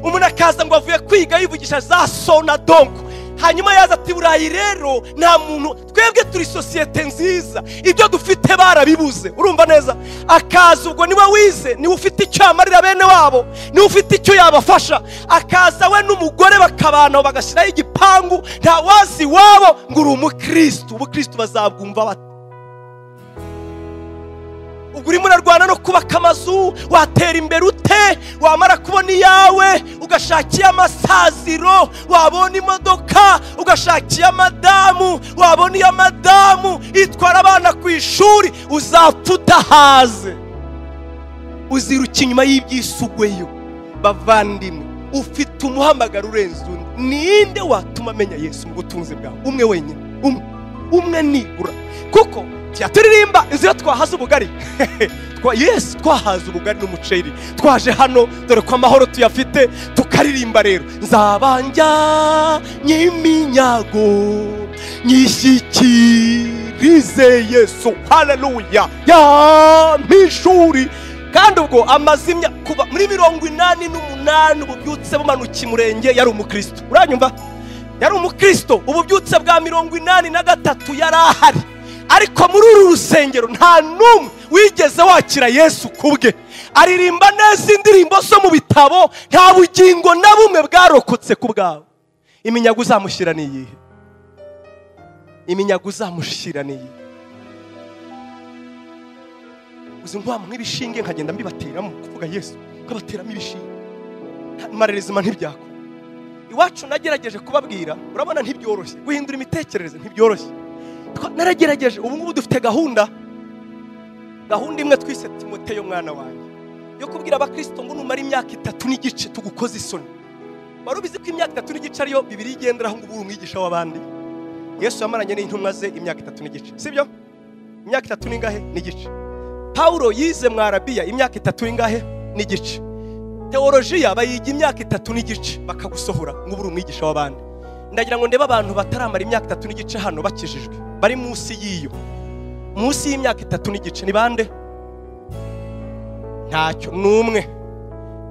Umuntu akaza ngo avuye kwiga yivugisha za so na donko, hanyuma yaza ati Burayi rero nta muntu, twebwe turi sosiyete nziza, ibyo dufite barabibuze. Urumva neza? Akaza ubwo niwe wize, niwe ufite icyo yamarira bene wabo, niwe ufite icyo yabafasha. Akaza we n'umugore bakabana bagashyiraho igipangu, nta wazi wabo ngo uri umukristo. Ubukristo bazabwumva bate? Ubwo urimo urarwana no kubaka amazu, watera imbere ute? Wamara kubona iyawe ugashakiye amasaziro, wabona imodoka ugashakiye amadamu, wabona iya madamu itwara abana ku ishuri, uzapfa udahaze, uziruka inyuma y'ibyisugweyo. Bavandimwe, ufite umuhamagaro urenze undi. Ninde watuma amenya Yesu mu butunzi bwawe? Umwe wenyine, umwe, umwe nibura. Kuko turirimba izo twahaze ubugari. Yesu twahaze ubugari n'umuceri, twaje hano dore ko amahoro tuyafite, tukaririmba rero nzabanja nyiminyago nyishyikirize Yesu, haleluya ya mishuri. Kandi ubwo amazimya kuva muri 88 ububyutse bumanuka Murenge yari umukristo. Uranyumva? Yari umukristo. Ububyutse bwa 83 yari ahari. Ariko muri uru rusengero nta n'umwe wigeze wakira Yesu kubwe. Aririmba neza indirimbo zo mu bitabo, nta bugingo na bumwe bwarokotse ku bwawe. Iminyago uzamushyira ni iyihe? Iminyago uzamushyira ni iyihe? Uzi nkwama nk'ibishinge nkagenda mbibateramo kuvuga Yesu, nkabateramo ibishinge. Marerezima ntibyako. Iwacu nagerageje kubabwira, urabona ntibyoroshye guhindura imitekerereze, ntibyoroshye. Naragerageje. Ubu ngubu dufite gahunda imwe twise Timoteyo mwana wanjye, yo kubwira abakristo ngo numara imyaka 3 n'igice tugukoze isoni. Wari ubizi ko imyaka 3 n'igice ariyo Bibiliya igenderaho ngo ube umwigisha w'abandi? Yesu yamaranye n'intumwa ze imyaka 3 n'igice, sibyo? Imyaka 3 n'ingahe? N'igice. Paulo yize mu Arabiya imyaka 3 n'ingahe? N'igice. Teolojiya bayiga imyaka 3 n'igice bakagusohora ngo ube umwigisha w'abandi. Ndagira ngo ndebe abantu bataramara imyaka 3 n'igice hano bakijijwe, bari munsi y'iyo, munsi y'imyaka 3 n'igice ni bande? Ntacyo n'umwe.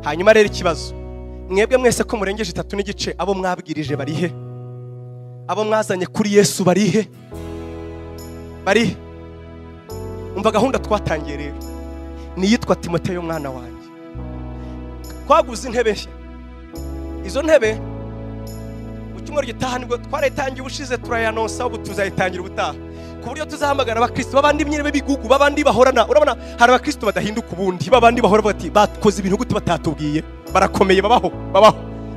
Hanyuma rero ikibazo, mwebwe mwese ko murengeje 3 n'igice, abo mwabwirije barihe? Abo mwazanye kuri Yesu barihe? Barihe? Umva gahunda twatangiye rero ni yitwa Timoteyo mwana wanjye. Twaguze intebe nshya. Izo ntebe mu cyumweru gitaha nibwo twarayitangiye ubushize, turayanonsa ubu tuzayitangira ubutaha. Ku buryo tuzahamagara abakristo babandi nyine b'ibigugu, babandi bahorana. Urabona hari abakristo badahinduka ubundi, babandi bahora bati bakoze ibintu gute batatubwiye, barakomeye, babaho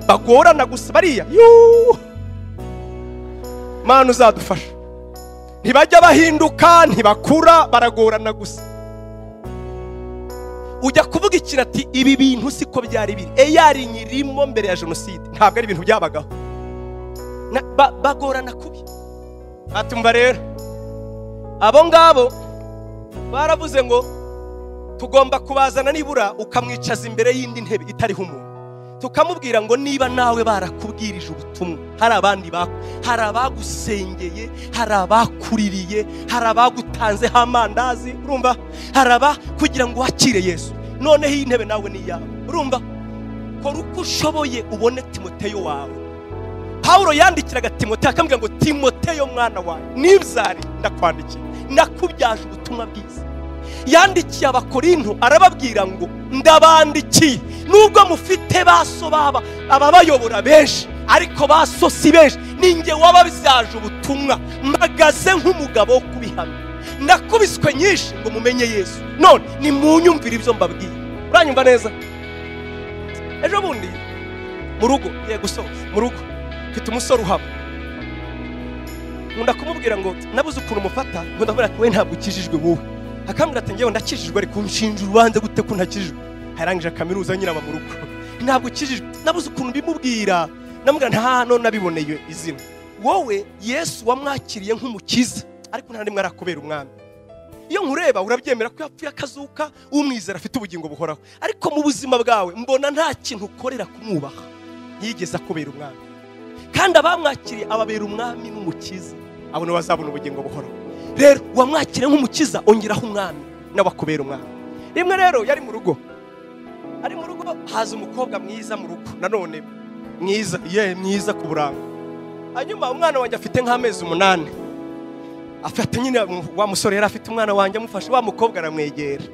bagorana gusa bariya. Yuuu, Mana uzadufasha. Ntibajya bahinduka, ntibakura, baragorana gusa. Ujya kuvuga ikintu ati ibi bintu siko byari biri, eyari nyirimo mbere ya jenoside, ntabwo ari ibintu byabagaho. Bagorana kubi. Atumva rero abo ngabo baravuze ngo tugomba kubazana nibura ukamwicaza imbere y'indi ntebe itariho umuntu, tukamubwira ngo niba nawe barakubwirije ubutumwa, hari abandi hari abagusengeye, hari abakuririye, hari abagutanzeho amandazi, urumva, hari aba kugira ngo wakire Yesu. Noneho iyi ntebe nawe ni iyawe, urumva, kora uko ushoboye ubone Timoteyo wawe. Paulo yandikiraga Timoteyo akamubwira ngo Timoteyo mwana wawe nibyari ndakwandikiye, nakubyaje ubutumwa bwiza. Yandikiye Abakorinto arababwira ngo ndabandikiye nubwo mufite baso baba ababayobora benshi, ariko baso si benshi, ninjye wababyaje ubutumwa, mpagaze nk'umugabo wo kubihamya, nakubiswe nyinshi ngo mumenye Yesu, none nimunyumvire ibyo mbabwiye. Uranyumva neza? Ejo bundi mu rugo, ngiye gusoza mu rugo, mfite umusore uhaba, nkunda kumubwira ngo nabuze ukuntu mufata, ngo ndabona ati we ntabwo ukijijwe wowe. Akambwira ati ngewe ndakijijwe, ariko unshinja urubanza gute ko ntakijijwe? Yarangije kaminuza nyine aba mu rugo, ntabwo ukijijwe. Nabuze ukuntu bimubwira, namubwira nta none nabiboneye izina. Wowe Yesu wamwakiriye nk'umukiza, ariko nta rimwe arakubera umwami. Iyo nkureba urabyemera ko yapfuye akazuka, umwizera afite ubugingo buhoraho, ariko mu buzima bwawe mbona nta kintu ukorera kumwubaha. Ntiyigeze akubera umwami, kandi abamwakiriye ababera umwami n'umukiza, abo nibo bazabona ubugingo buhoraho. Rero wamwakiriye nk'umukiza, ongeraho umwami n'abakubera umwami. Rimwe rero yari mu rugo, ari mu rugo haza umukobwa mwiza mu rugo, nanone mwiza, ye mwiza ku buranga. Hanyuma umwana wanjye afite nk'amezi 8, afata nyine wa musore yari afite umwana wanjye amufashe, wa mukobwa aramwegera,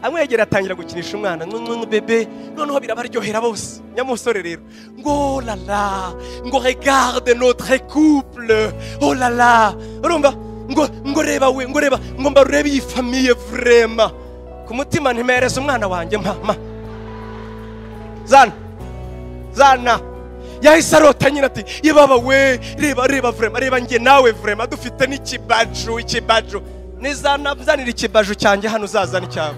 amwegera atangira gukinisha umwana, bebe, noneho birabaryohera bose. Nyamusore rero ngo la la, ngo regarde notre couple, oh la la, urumva ngo reba we, ngo reba, ngo mbarebe iyi famille vraiment. Ku mutima ntimereza umwana wanjye, mama zana zana. Yahise arota nyine ati yebaba we, reba reba vraiment, reba nge nawe vraiment dufite n'ikibaju, ikibaju nizana, zanira ikibaju cyanjye hano, uzazana icyawe.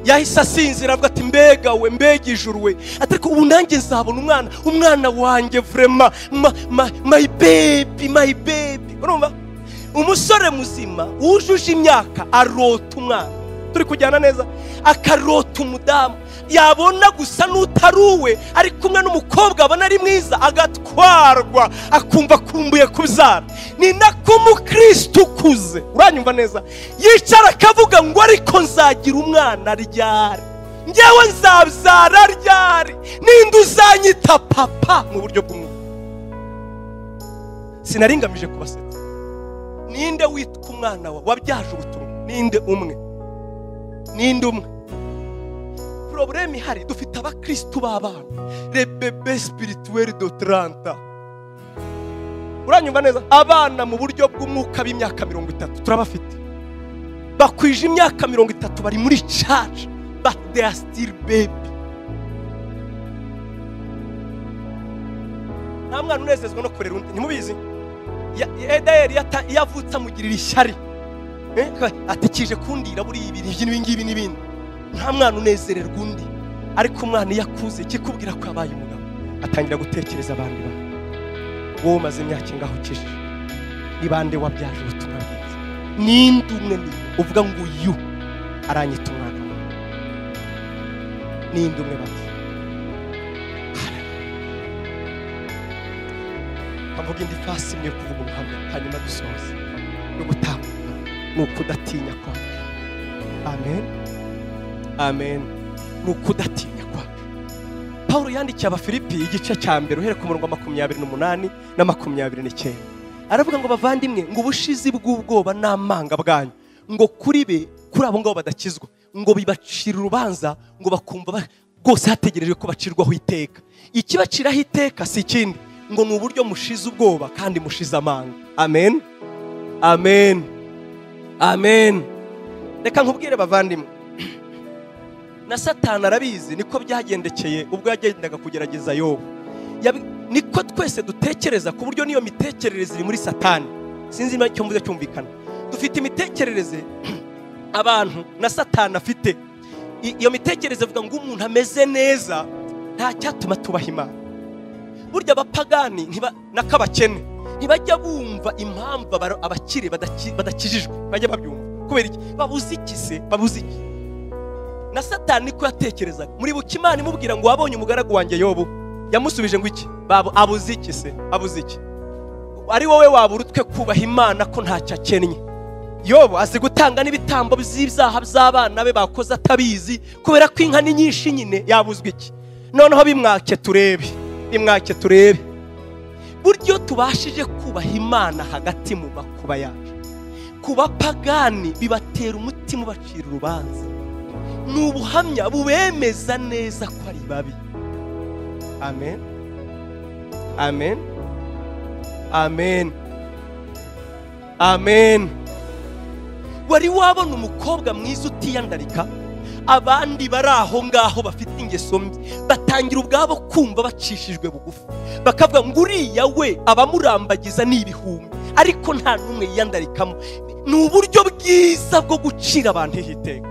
Yahise asinzira avuga ati mbega we, mbega ijuru we, ariko ubu nanjye nzabona umwana, umwana wanjye vraiment, my baby, my baby. Urumva umusore muzima wujuje imyaka arota umwana, turi kujyana neza, akarota umudamu, yabona gusa n'utaruwe ari kumwe n'umukobwa abona ari mwiza agatwarwa, akumva akumbuye kubyara. Ni nako umukristo ukuze, uranyumva neza, yicara akavuga ngo ariko nzagira umwana ryari, ngewe nzabyara ryari, ninde uzanyita papa mu buryo bw'umwuka. Sinaringamije kubasetsa. Ninde witwa umwana wawe wabyaje ubutumwa? Ninde umwe? Ninde umwe? Problème ihari, dufite abakristo b'abana, les bébés spirituels de 30. Uranyumva neza? Abana mu buryo bw'umwuka b'imyaka 30 turabafite, bakwije imyaka 30 bari muri church, but they are still baby. Nta mwana unezezwa no kurera undi, ntimubizi? Edayeri yavutse amugirira ishyari, atikije kundira buri ibiri ngibi n'ibindi. Nta mwana unezererwa undi, ariko umwana iyo akuze kikubwira ko yabaye umugabo atangira gutekereza abandi bantu. Wowe umaze imyaka ingaho ukijije, ni bande wabyaje ubutumwa bwiza? Ninde umwe ni uvuga ngo uyu aranyita umwana wawe? Ninde umwe bati? Kavuga indi fasi imwe kuvuga ubuhamya, hanyuma dusoze no gutambuka, ni ukudatinya kwacu. Amen, amen. Ni ukudatinya kwacu. Paulo yandikiye Abafilipi igice cya mbere uhere ku murongo wa 28 na 29, aravuga ngo bavandimwe, ngo ubushizi bw'ubwoba n'amanga bwanyu, ngo kuri be, kuri abo ngabo badakizwa, ngo bibacira urubanza, ngo bakumva Rwose hategereje ko bacirwaho iteka. Ikibaciraho iteka si ikindi, ngo ni uburyo mushize ubwoba kandi mushize amanga. Amen, amen, amen. Reka nkubwire bavandimwe, na Satani arabizi, niko byagendekeye ubwo yagendaga kugerageza Yobu. Niko twese dutekereza, ku buryo niyo mitekerereze iri muri Satani. Sinzi niba icyo mvuze cyumvikana. Dufite imitekerereze abantu na Satani afite. Iyo mitekerereze ivuga ngo umuntu ameze neza nta cyatuma tubaha Imana. Burya abapagani n'akabakene ntibajya bumva impamvu abakire badakijijwe, bajya babyumva. Kubera iki? Babuze iki se? Babuze iki? Na Satani niko yatekerezaga. Muri buka Imana imubwira ngo wabonye umugaragu wanjye Yobu, yamusubije ngo iki? Babo abuze iki se? Abuze iki? Ari wowe wabura utwe kubaha Imana ko ntacyo akennye. Yobu azi gutanga n'ibitambo by'ibyaha by'abana be bakoze atabizi, kubera ko inka ni nyinshi nyine, yabuzwe iki? Noneho bimwake turebe, bimwake turebe. Buryo tubashije kubaha Imana hagati mu makuba yacu, ku bapagani bibatera umutima ubacira urubanza. Ni ubuhamya bubemeza neza ko ari babi. Amen, amen, amen, amen. Wari wabona umukobwa mwiza utiyandarika, abandi bari aho ngaho bafite ingeso mbi batangira ubwabo kumva bacishijwe bugufi, bakavuga ngo uriya we abamurambagiza ni ibihumbi, ariko nta n'umwe yiyandarikamo. Ni uburyo bwiza bwo gucira abantu iteka.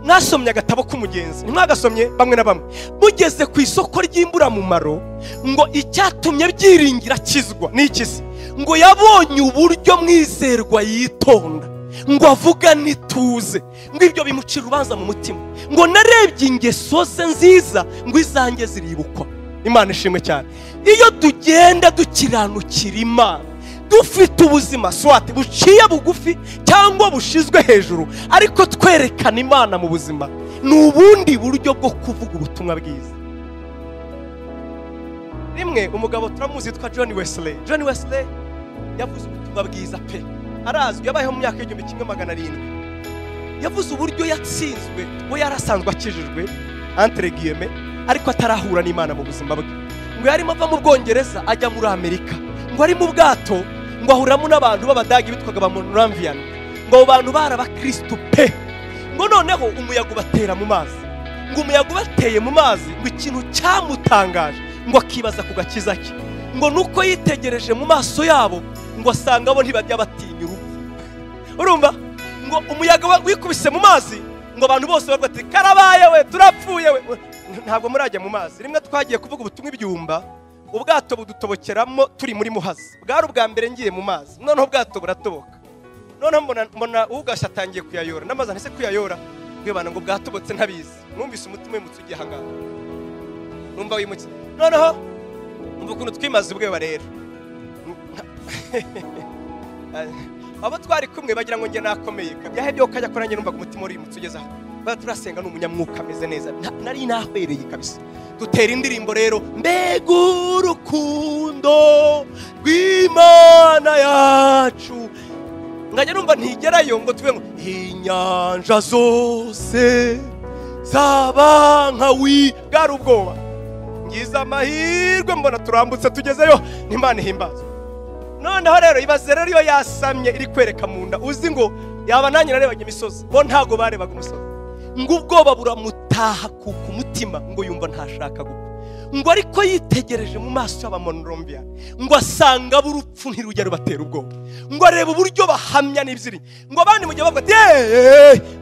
Mwasomye agatabo k'umugenzi, ntimwagasomye bamwe na bamwe? Mugeze ku isoko ry'imburamumaro, ngo icyatumye byiringira akizwa ni iki se? Ngo yabonye uburyo mwizerwa yitonda, ngo avuga nituze, ngo ibyo bimucira urubanza mu mutima, ngo narebye ingeso ze nziza, ngo izanjye ziribukwa. Imana ishimwe cyane. Iyo tugenda dukiranukira Imana, dufite ubuzima swati buciye bugufi cyangwa bushizwe hejuru, ariko twerekana Imana mu buzima, ni ubundi buryo bwo kuvuga ubutumwa bwiza. Rimwe umugabo turamuzi yitwa John Wesley. John Wesley yavuze ubutumwa bwiza pe, arazwi, yabayeho mu myaka 1700. Yavuze uburyo yatsinzwe, we yarasanzwe akijijwe entre guillemets, ariko atarahura n'Imana mu buzima bwe. Ngo yarimo ava mu Bwongereza ajya muri Amerika, ngo ari mu bwato, ngo ahuramo n'abantu b'abadagi bitwaga ba Moravian. Ngo abo bantu bari abakristo pe. Ngo noneho umuyaga ubatera mu mazi, ngo umuyaga ubateye mu mazi, ngo ikintu cyamutangaje, ngo akibaza ku gakiza ke, ngo nuko yitegereje mu maso yabo, ngo asanga bo ntibajya batinya urupfu. Urumva? Ngo umuyaga wikubise mu mazi, ngo abantu bose bavuga ati karabaye we, turapfuye we. Ntabwo murajya mu mazi. Rimwe twagiye kuvuga ubutumwa ibyumba, ubwato budutobokeramo turi muri Muhazi. Bwari ubwa mbere ngiye mu mazi, noneho ubwato buratoboka. Noneho mbona ugashya atangiye kuyayora, n'amazi ntese kuyayora, bwibana ngo bwatobotse ntabizi. Numvise umutima wimutse ugiye ahangaha, numva wimutse. Noneho umva ukuntu twimaze ubweba rero. Abo twari kumwe bagira ngo nge nakomeye, byahebye kajya ko nanjye numvaga umutima urimutse ugeze aho. Turasenga n'umunyamwuka ameze neza, nari nahwereye kabisa. Dutera indirimbo rero, mbega urukundo rw'Imana yacu. Ngajya numva ntigerayo, ngo tuve ngo inyanja zose zaba nka wi. Bwari ubwoba. Ngize amahirwe mbona turambutse tugezeyo, n'Imana ihimbazwe. Noneho rero ibaze rero iyo yasamye iri kwereka mu nda, uzi ngo yaba nanjye narebaga imisozi, bo ntago barebaga umusozi. Ngo ubwoba buramutaha ku mutima, ngo yumva ntashaka gupfa. Ngo ariko yitegereje mu maso y'abamonrombia, ngo asanga urupfu ntirujya rubatera ubwoba. Ngo areba uburyo bahamya n'ibyiri, ngo abandi mu gihe bavuga ati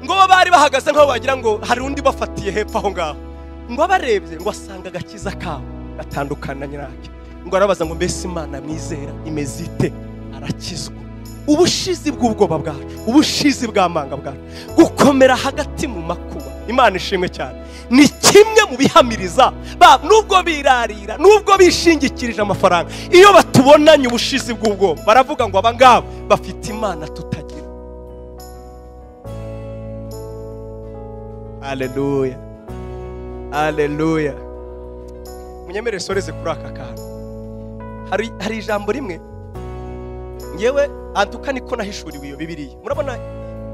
ngo bo bari bahagaze nkaho wagira ngo hari undi bafatiye hepfo aho ngaho. Ngo abarebye, ngo asanga agakiza kabo gatandukana nyirake. Ngo arabaza ngo mbese Imana mwizera imeze ite? Arakizwa. Ubushizi bw'ubwoba bwacu, ubushizi bw'amanga bwacu, gukomera hagati mu makuba, Imana ishimwe cyane, ni kimwe mu bihamiriza nubwo birarira, nubwo bishingikirije amafaranga, iyo batubonanye ubushizi bw'ubwoba baravuga ngo aba ngaba bafite Imana tutagira. Haleluya, haleluya. Munyemerere soreze kuri aka kantu. Hari ijambo rimwe ngewe antuka niko nahishuriwe iyo Bibiliya. Murabona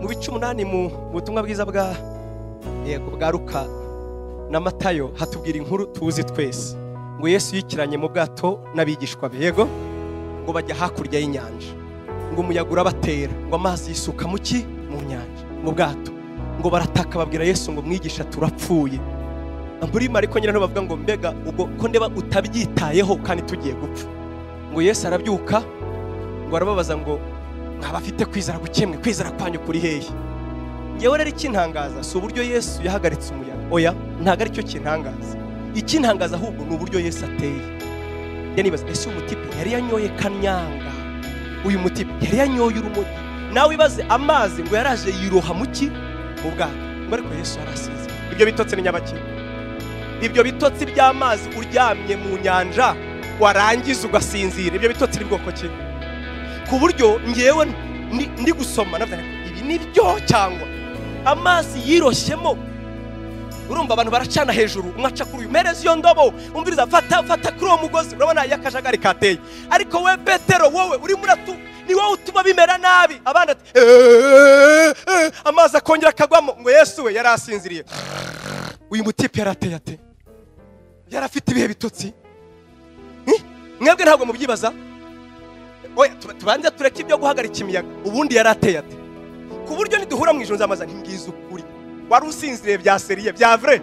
mu bice 8 mu butumwa bwiza bwa yego bwa Luka, na Matayo hatubwira inkuru tuzi twese ngo Yesu yikiranye mu bwato n'abigishwa be, yego, ngo bajya hakurya y'inyanja, ngo umuyaga urabatera, ngo amazi yisuka mu ki? Mu nyanja, mu bwato, ngo barataka babwira Yesu ngo mwigisha turapfuye. Muri Mariko nyine bavuga ngo mbega ubwo ko ndeba utabyitayeho kandi tugiye gupfa. Ngo Yesu arabyuka ngo arababaza ngo mwabafite kwizera gukemwe, kwizera kwanyu kuri hehe? Ngewe rero ikintangaza si uburyo Yesu yahagaritse umuyaga, oya, ntago aricyo kintangaza. Ikintangaza ahubwo ni uburyo Yesu ateye. Njye nibaza, ese uyu mutipe yari yanyoye kanyanga? Uyu mutipe yari yanyoye urumogi? Nawe ibaze amazi ngo yaraje yiroha mu ki? Mu bwato. Ngo ariko Yesu yarasize. Ibyo bitotsi ni nyabaki? Ibyo bitotsi by'amazi uryamye mu nyanja warangiza ugasinzira, ibyo bitotsi ni bwoko ki? Ku buryo ngewe ndi gusoma navuga ibi ni byo cyangwa amazi yiroshyemo. Urumva abantu baracana hejuru, umwe aca kuri uyu, mpereza iyo ndobo, umviriza, fata fata kuri uwo mugozi, urabona yakajagari kateye. Ariko we Petero, wowe uri muratu, ni wowe utuma bimera nabi. Abandi ati amazi akongera akagwamo. Ngo Yesu we yari asinziriye. Uyu mutipe yarateye ate? Yarafite ibihe bitotsi? Mwebwe ntabwo mubyibaza? Oya, tubanze tureke ibyo guhagarika imiyaga. Ubundi yarateye ate? Ku buryo niduhura mu ijoro nzamaza ntimbwiza ukuri, wari usinziriye bya seriye bya vrai.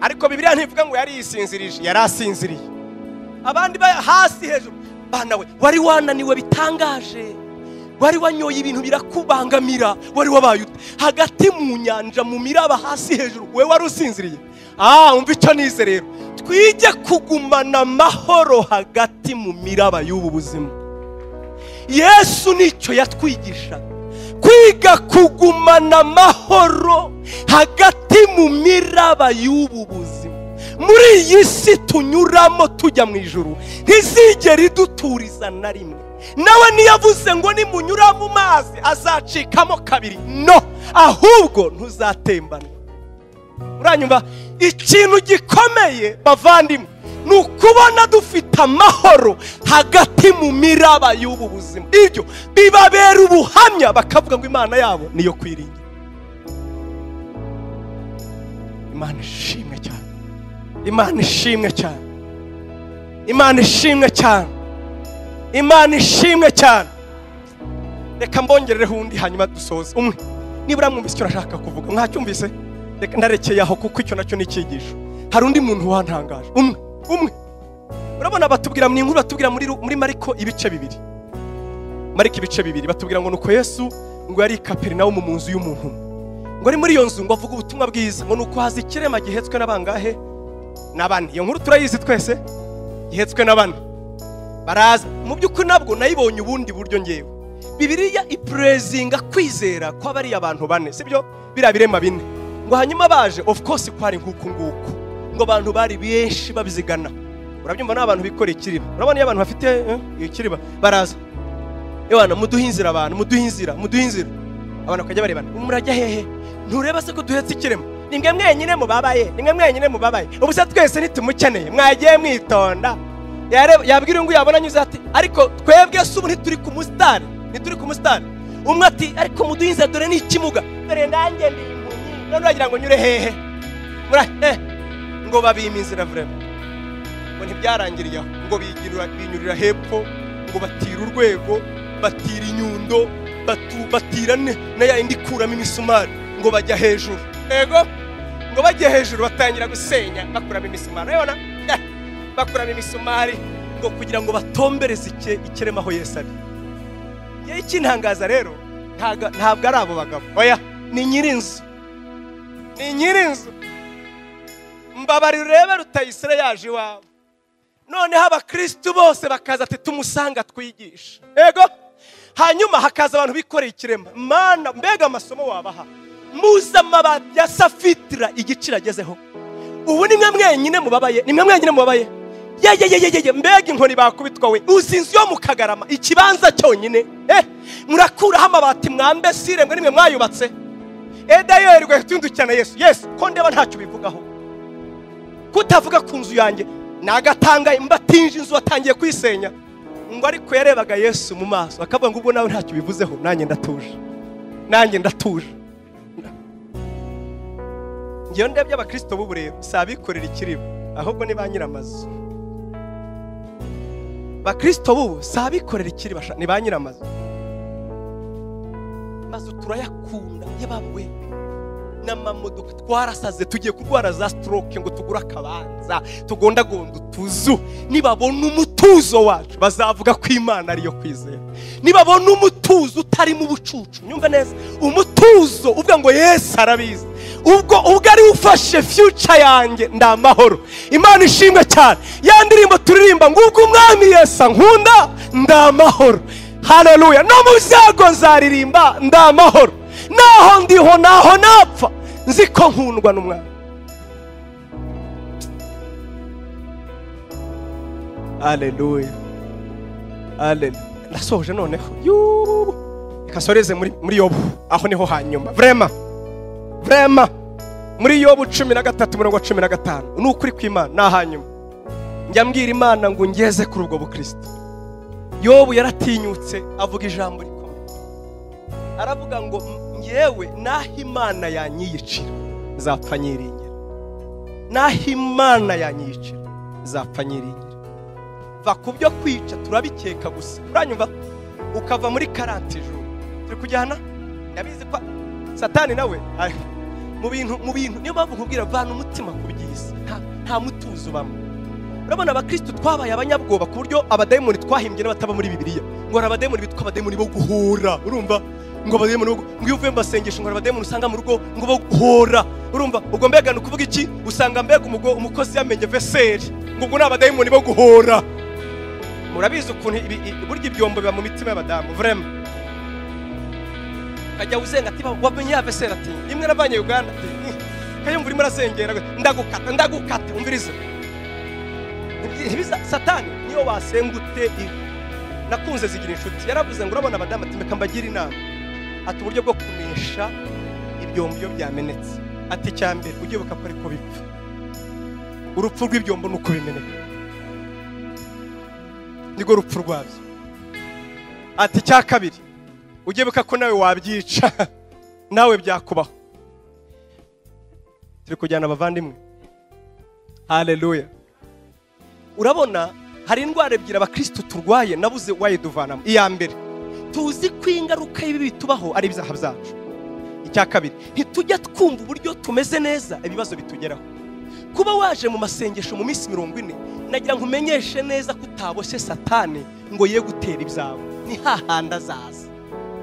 Ariko Bibiliya ntivuga ngo yari yisinzirije, yari asinziriye. Abandi ba hasi hejuru, bana we wari wananiwe bitangaje, wari wanyoye ibintu birakubangamira, wari wabaye hagati mu nyanja mu miraba hasi hejuru, we wari usinziriye. Umva icyo nize rero, twige kugumana amahoro hagati mu miraba y'ubu buzima. Yesu nicyo yatwigisha, kwiga kugumana amahoro hagati mu miraba y'ubu buzima. Muri iyi si tunyuramo tujya mu ijuru ntizigera iduturiza na rimwe. Nawe niyavuze ngo nimunyura mu mazi azacikamo kabiri, no, ahubwo ntuzatembana. Uranyumva? Ikintu gikomeye bavandimwe ni ukubona dufite amahoro hagati mu miraba y'ubu buzima. Ibyo bibabera ubuhamya, bakavuga ngo Imana yabo niyo kwiringira. Imana ishimwe cyane, Imana ishimwe cyane, Imana ishimwe cyane, Imana ishimwe cyane. Reka mbongerereho undi hanyuma dusoze. Umwe nibura mwumvise icyo nashaka kuvuga, mwacyumvise? Reka ndarekeye aho kuko icyo nacyo ni icyigisho. Hari undi muntu wantangaje, umwe. Urabona batubwira mu inkuru, batubwira muri Mariko ibice bibiri, Mariko ibice bibiri, batubwira ngo nuko Yesu ngo yari i Kaperinawumu mu nzu y'umuntu, ngo ari muri iyo nzu ngo avuge ubutumwa bwiza, ngo nuko haza ikirema gihetswe n'abangahe? Na bane. Iyo nkuru turayizi twese, gihetswe na bane. Baraza. Mu by'ukuri nabwo nayibonye ubundi buryo ngewe. Bibiliya iprezinga kwizera kw'abariya abantu bane, sibyo? Biriya birema bine. Ngo hanyuma baje, of course kwari nkuku nguku, ngo abantu bari benshi babizigana. Urabyumva n'abantu bikoreye ikiriba. Urabona iyo abantu bafite ikiriba baraza, ewana muduhe inzira abantu, muduhe inzira, muduhe inzira. Abantu bakajya barebana, murajya hehe? Ntureba se ko duhetse ikirema? Nimwe mwenyine mubabaye, nimwe mwenyine mubabaye. Ubu se twese nitumukeneye, mwagiye mwitonda. Yabwira ngo yabona anyuze ati ariko twebwe se ubu ntituri ku musitari, ntituri ku musitari. Umwe ati ariko muduhe inzira dore ni ikimuga, dore nanjye ndi impumyi, none uragira ngo nyure hehe? Ngo babima inzira vraiment. Ngo ntibyarangiriye aho, ngo binyurira hepfo, ngo batira urwego, batira inyundo, batira na ya indi ikuramo imisumari, ngo bajya hejuru. Ego, ngo bajye hejuru batangira gusenya bakuramo imisumari. Urabona? Bakuramo imisumari ngo kugira ngo batombereze ikirema aho Yesu ari. Yewe ikintangaza rero ntabwo ari abo bagabo, oya, ni nyirinzu, ni nyirinzu. Mbabarira urebe Rutayisire yaje iwawe, noneho abakristu bose bakaza ati tumusanga twigisha. Ego, hanyuma hakaza abantu bikoreye ikirema. Mana, mbega amasomo wabaha! Muza amabati ya safitira igiciro agezeho. Ubu nimwe mwenyine mubabaye, nimwe mwenyine mubabaye. Ye mbega inkoni bakubitwa we! Uzi inzu yo mu Kagarama, ikibanza cyonyine, murakuraho amabati mwambe sire ngo nimwe mwayubatse. Edayeri tundukirana Yesu, Yesu ko ndeba ntacyo bivugaho, kutavuga ku nzu yanjye nagatanga mbatinje inzu watangiye kuyisenya. Ngo ariko yarebaga Yesu mu maso akavuga ngo ubwo nawe ntacyo bivuzeho, nanjye ndatuje, nanjye ndatuje. Ngiyo ndebye abakristo b'ubu rero si abikorera ikiriba, ahubwo ni ba nyiramazu. Bakristo b'ubu si abikorera ikiriba, ni ba nyiramazu. Mazu turayakunda yebawe n'amamodoka twarasaze, tugiye kurwara za stroke ngo tugura akabanza tugondagonda utuzu. Nibabona umutuzo wacu bazavuga ko Imana ariyo kwizera. Nibabona umutuzo utarimo ubucucu, nyumva neza, umutuzo uvuga ngo Yesu arabizi, ubwo ari ufashe future yanjye ndamahoro. Imana ishimwe cyane. Ya ndirimbo turirimba ngo ubwo umwami Yesu ankunda ndamahoro. Haleluya. No mu byago nzaririmba ndamahoro, naho ndiho naho napfa nzi ko nkundwa n'umwami. Haleluya, haleluya. Ndasoje noneho. Reka nsoreze muri Yobu, aho niho hanyuma. Vrema vrema muri Yobu 13:15 ni ukuri kw'Imana, ni ahanyuma. Njya mbwira Imana ngo ngeze kuri ubwo bukristo. Yobu yaratinyutse avuga ijambo rikomeye, aravuga ngo ngewe naho Imana yanyiyicira nzapfa nyiringira, naho Imana yanyiyicira nzapfa nyiringira. Va ku byo kwica turabikeka gusa, uranyumva, ukava muri 40 jours turi kujyana. Ndabizi ko Satani nawe mu bintu niyo mpamvu nkubwira vana umutima ku by'isi, nta mutuzo ubamo. Urabona abakristo twabaye abanyabwoba ku buryo abadayimoni twahimbye n'abataba muri Bibiliya, ngo hari abadayimoni bitwa abadayimoni bo guhora, urumva, ngo abadayimoni ngo iyo uvuye mu masengesho ngo hari abadayimoni usanga mu rugo ngo bo guhora, urumva. Ubwo mbega ni ukuvuga iki? Usanga mbega umukozi yamenye veseri ngo ubwo ni abadayimoni bo guhora. Murabizi ukuntu burya ibyombo biba mu mitima y'abadamu vraiment. Kajya uzenga ati wamenye ya veseri, ati imwe navanye Uganda, ati kayumva urimo urasengera ndagukata ndagukata, umvirize. Satani niyo wasenga ute. Nakunze zigira inshuti yaravuze ngo urabona abadamu, ati reka mbagira inama, ati uburyo bwo kunesha ibyombo iyo byamenetse, ati icya mbere ujye wibuka ko ariko bipfa, urupfu rw'ibyombo ni uko bimeneka, nirwo rupfu rwabyo. Ati icya kabiri ujye wibuka ko nawe wabyica, nawe byakubaho. Turi kujyana abavandimwe. Haleluya. Urabona hari indwara ebyiri abakristo turwaye nabuze wayiduvanamo. Iya mbere, tuzi ko ingaruka y'ibi bitubaho ari ibyaha byacu. Icya kabiri, ntitujya twumva uburyo tumeze neza ibibazo bitugeraho. Kuba waje mu masengesho mu minsi 40, nagira ngo umenyeshe neza ko utaboshye Satani ngo ye gutera ibyawe, ni hahanda azaza.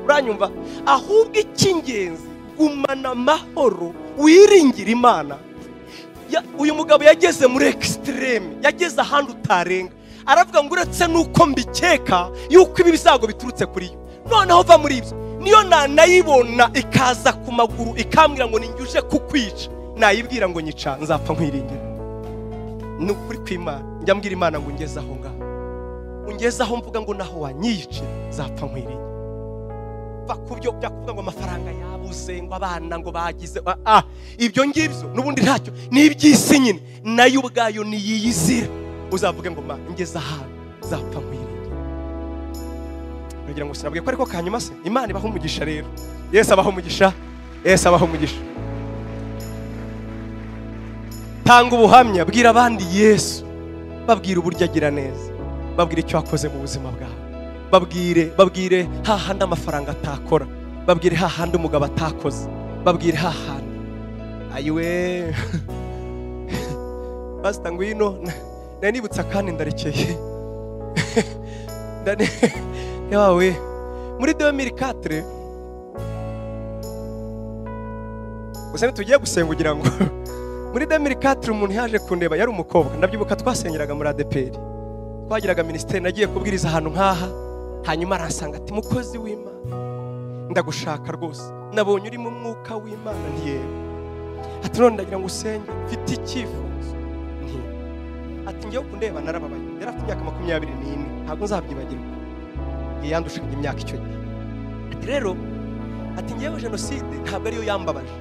Uranyumva? Ahubwo icy'ingenzi, gumana amahoro, wiringira Imana. Uyu mugabo yageze muri extreme, yageze ahantu utarenga. Aravuga ngo uretse nuko mbikeka yuko ibi bizago biturutse kuri yo, noneho va muri ibyo, niyo nanayibona ikaza ku maguru ikambwira ngo ninjye kukwica, nayibwira ngo nyica nzapfa nkwiringira. Ni ukuri kw'Imana. Njya mbwira Imana ngo ngeze aho ngaho, ungeze aho mvuga ngo naho wanyice nzapfa nkwiringira. Va ku byo byakuvuga ngo amafaranga yabuze, ngo abana ngo bagize ibyo ngibyo n'ubundi ntacyo, ni iby'isi nyine, nayo ubwayo niyiyizira. Uzavuge ngo Mana ngeze ahantu nzapfa nkwiringira. Kugira ngo sinabwiye ko ariko kanyuma se Imana ibaho umugisha rero. Yesu abaho umugisha, Yesu abaho umugisha. Tanga ubuhamya, bwira abandi Yesu, babwira uburyo agira neza, babwira icyo akoze mu buzima bwawe, babwire hahandi amafaranga atakora, babwire hahandi umugabo atakoze, babwire hahandi. Ayiwe Pastor ngwino, nari nibutsa kandi ndarekeye. Yawe muri 2004 gusa ntitugiye gusenga kugira ngo muri 2004 umuntu yaje kundeba, yari umukobwa, ndabyibuka twasengeraga muri ADPR, twagiraga ministeri, nagiye kubwiriza ahantu nkaha, hanyuma aransanga ati mukozi w'Imana ndagushaka rwose, nabonye uri mu mwuka w'Imana. Ntiyego. Ati none ndagira ngo usenge, mfite icyifuzo. Nti ati ngiye kundeba narababaye, yari afite imyaka 24, ntabwo nzabyibagirwa, yandushaga imyaka icyo gihe. Ati rero, ati ngewe jenoside ntabwo ariyo yambabaje,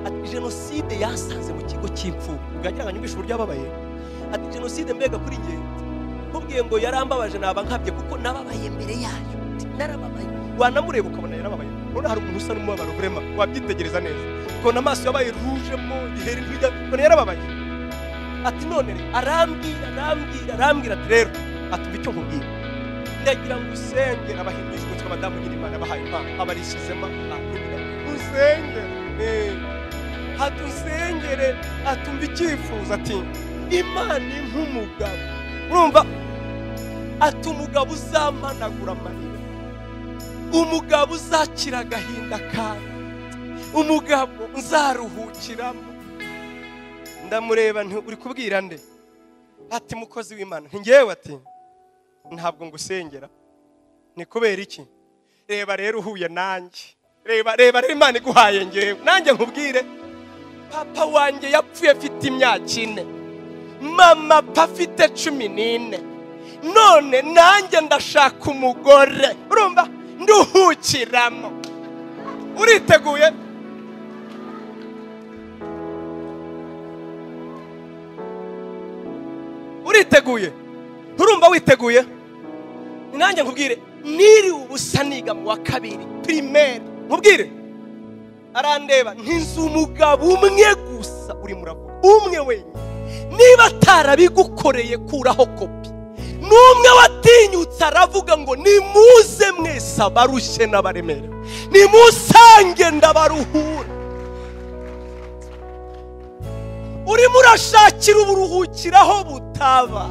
ati jenoside yasanze mu kigo cy'imfubyi. Ubwagira ngo nyumvishe uburyo yababaye. Ati jenoside mbega kuri nge, nkubwiye ngo yarambabaje naba nkabye, kuko nababaye mbere yayo, narababaye. Wanamureba ukabona yarababaye, Urabona hari umuntu usa n'umubabaro vrema, wabyitegereza neza ukabona amaso yabaye rouge mo giheri ntijya, none yarababaye. Ati none arambwira ati rero atumva icyo nkubwira, ndagira ngo usenge. Abahimijwe tw'abadamu nyine Imana bahaye impano abarishizemo, usenge hatusengere. Atumva icyifuzo, ati Imana nk'umugabo, urumva, ati umugabo uzamanagura amarira, umugabo uzakira agahinda kawe, umugabo nzaruhukiramo. Ndamureba nti uri kubwira nde? Ati mukozi w'Imana. Nti ngewe? Ati ntabwo ngusengera. Ni kubera iki? Reba rero uhuye nanjye, reba rero Imana iguhaye ngewe, nanjye nkubwire, papa wanjye yapfuye afite imyaka 4, mama pa afite 14, none nanjye ndashaka umugore, urumva, nduhukiramo. Uriteguye? Uriteguye? Urumva witeguye? Nanjye nkubwire, niri ubusa niga mu wa 2 primaire, nkubwire. Arandeba ntinzi umugabo umwe gusa uri muravuga, umwe wenyine, niba atarabigukoreye kuraho kopi. N'umwe watinyutse aravuga ngo nimuze mwese abarushye n'abaremerewe, nimusange ndabaruhura. Urimo urashakira uburuhukiraho butaba.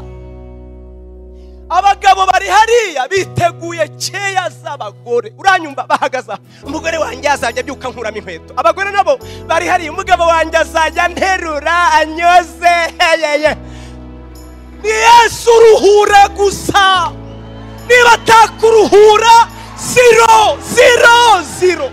Abagabo bari hariya biteguye keya z'abagore, uranyumva, bahagaza, umugore wanjye azajya abyuka nkuramo inkweto. Abagore nabo bari hariya, umugabo wanjye azajya nterura anyoze heyeye. Ni Yesu uruhura gusa, niba atakuruhura 0 0 0.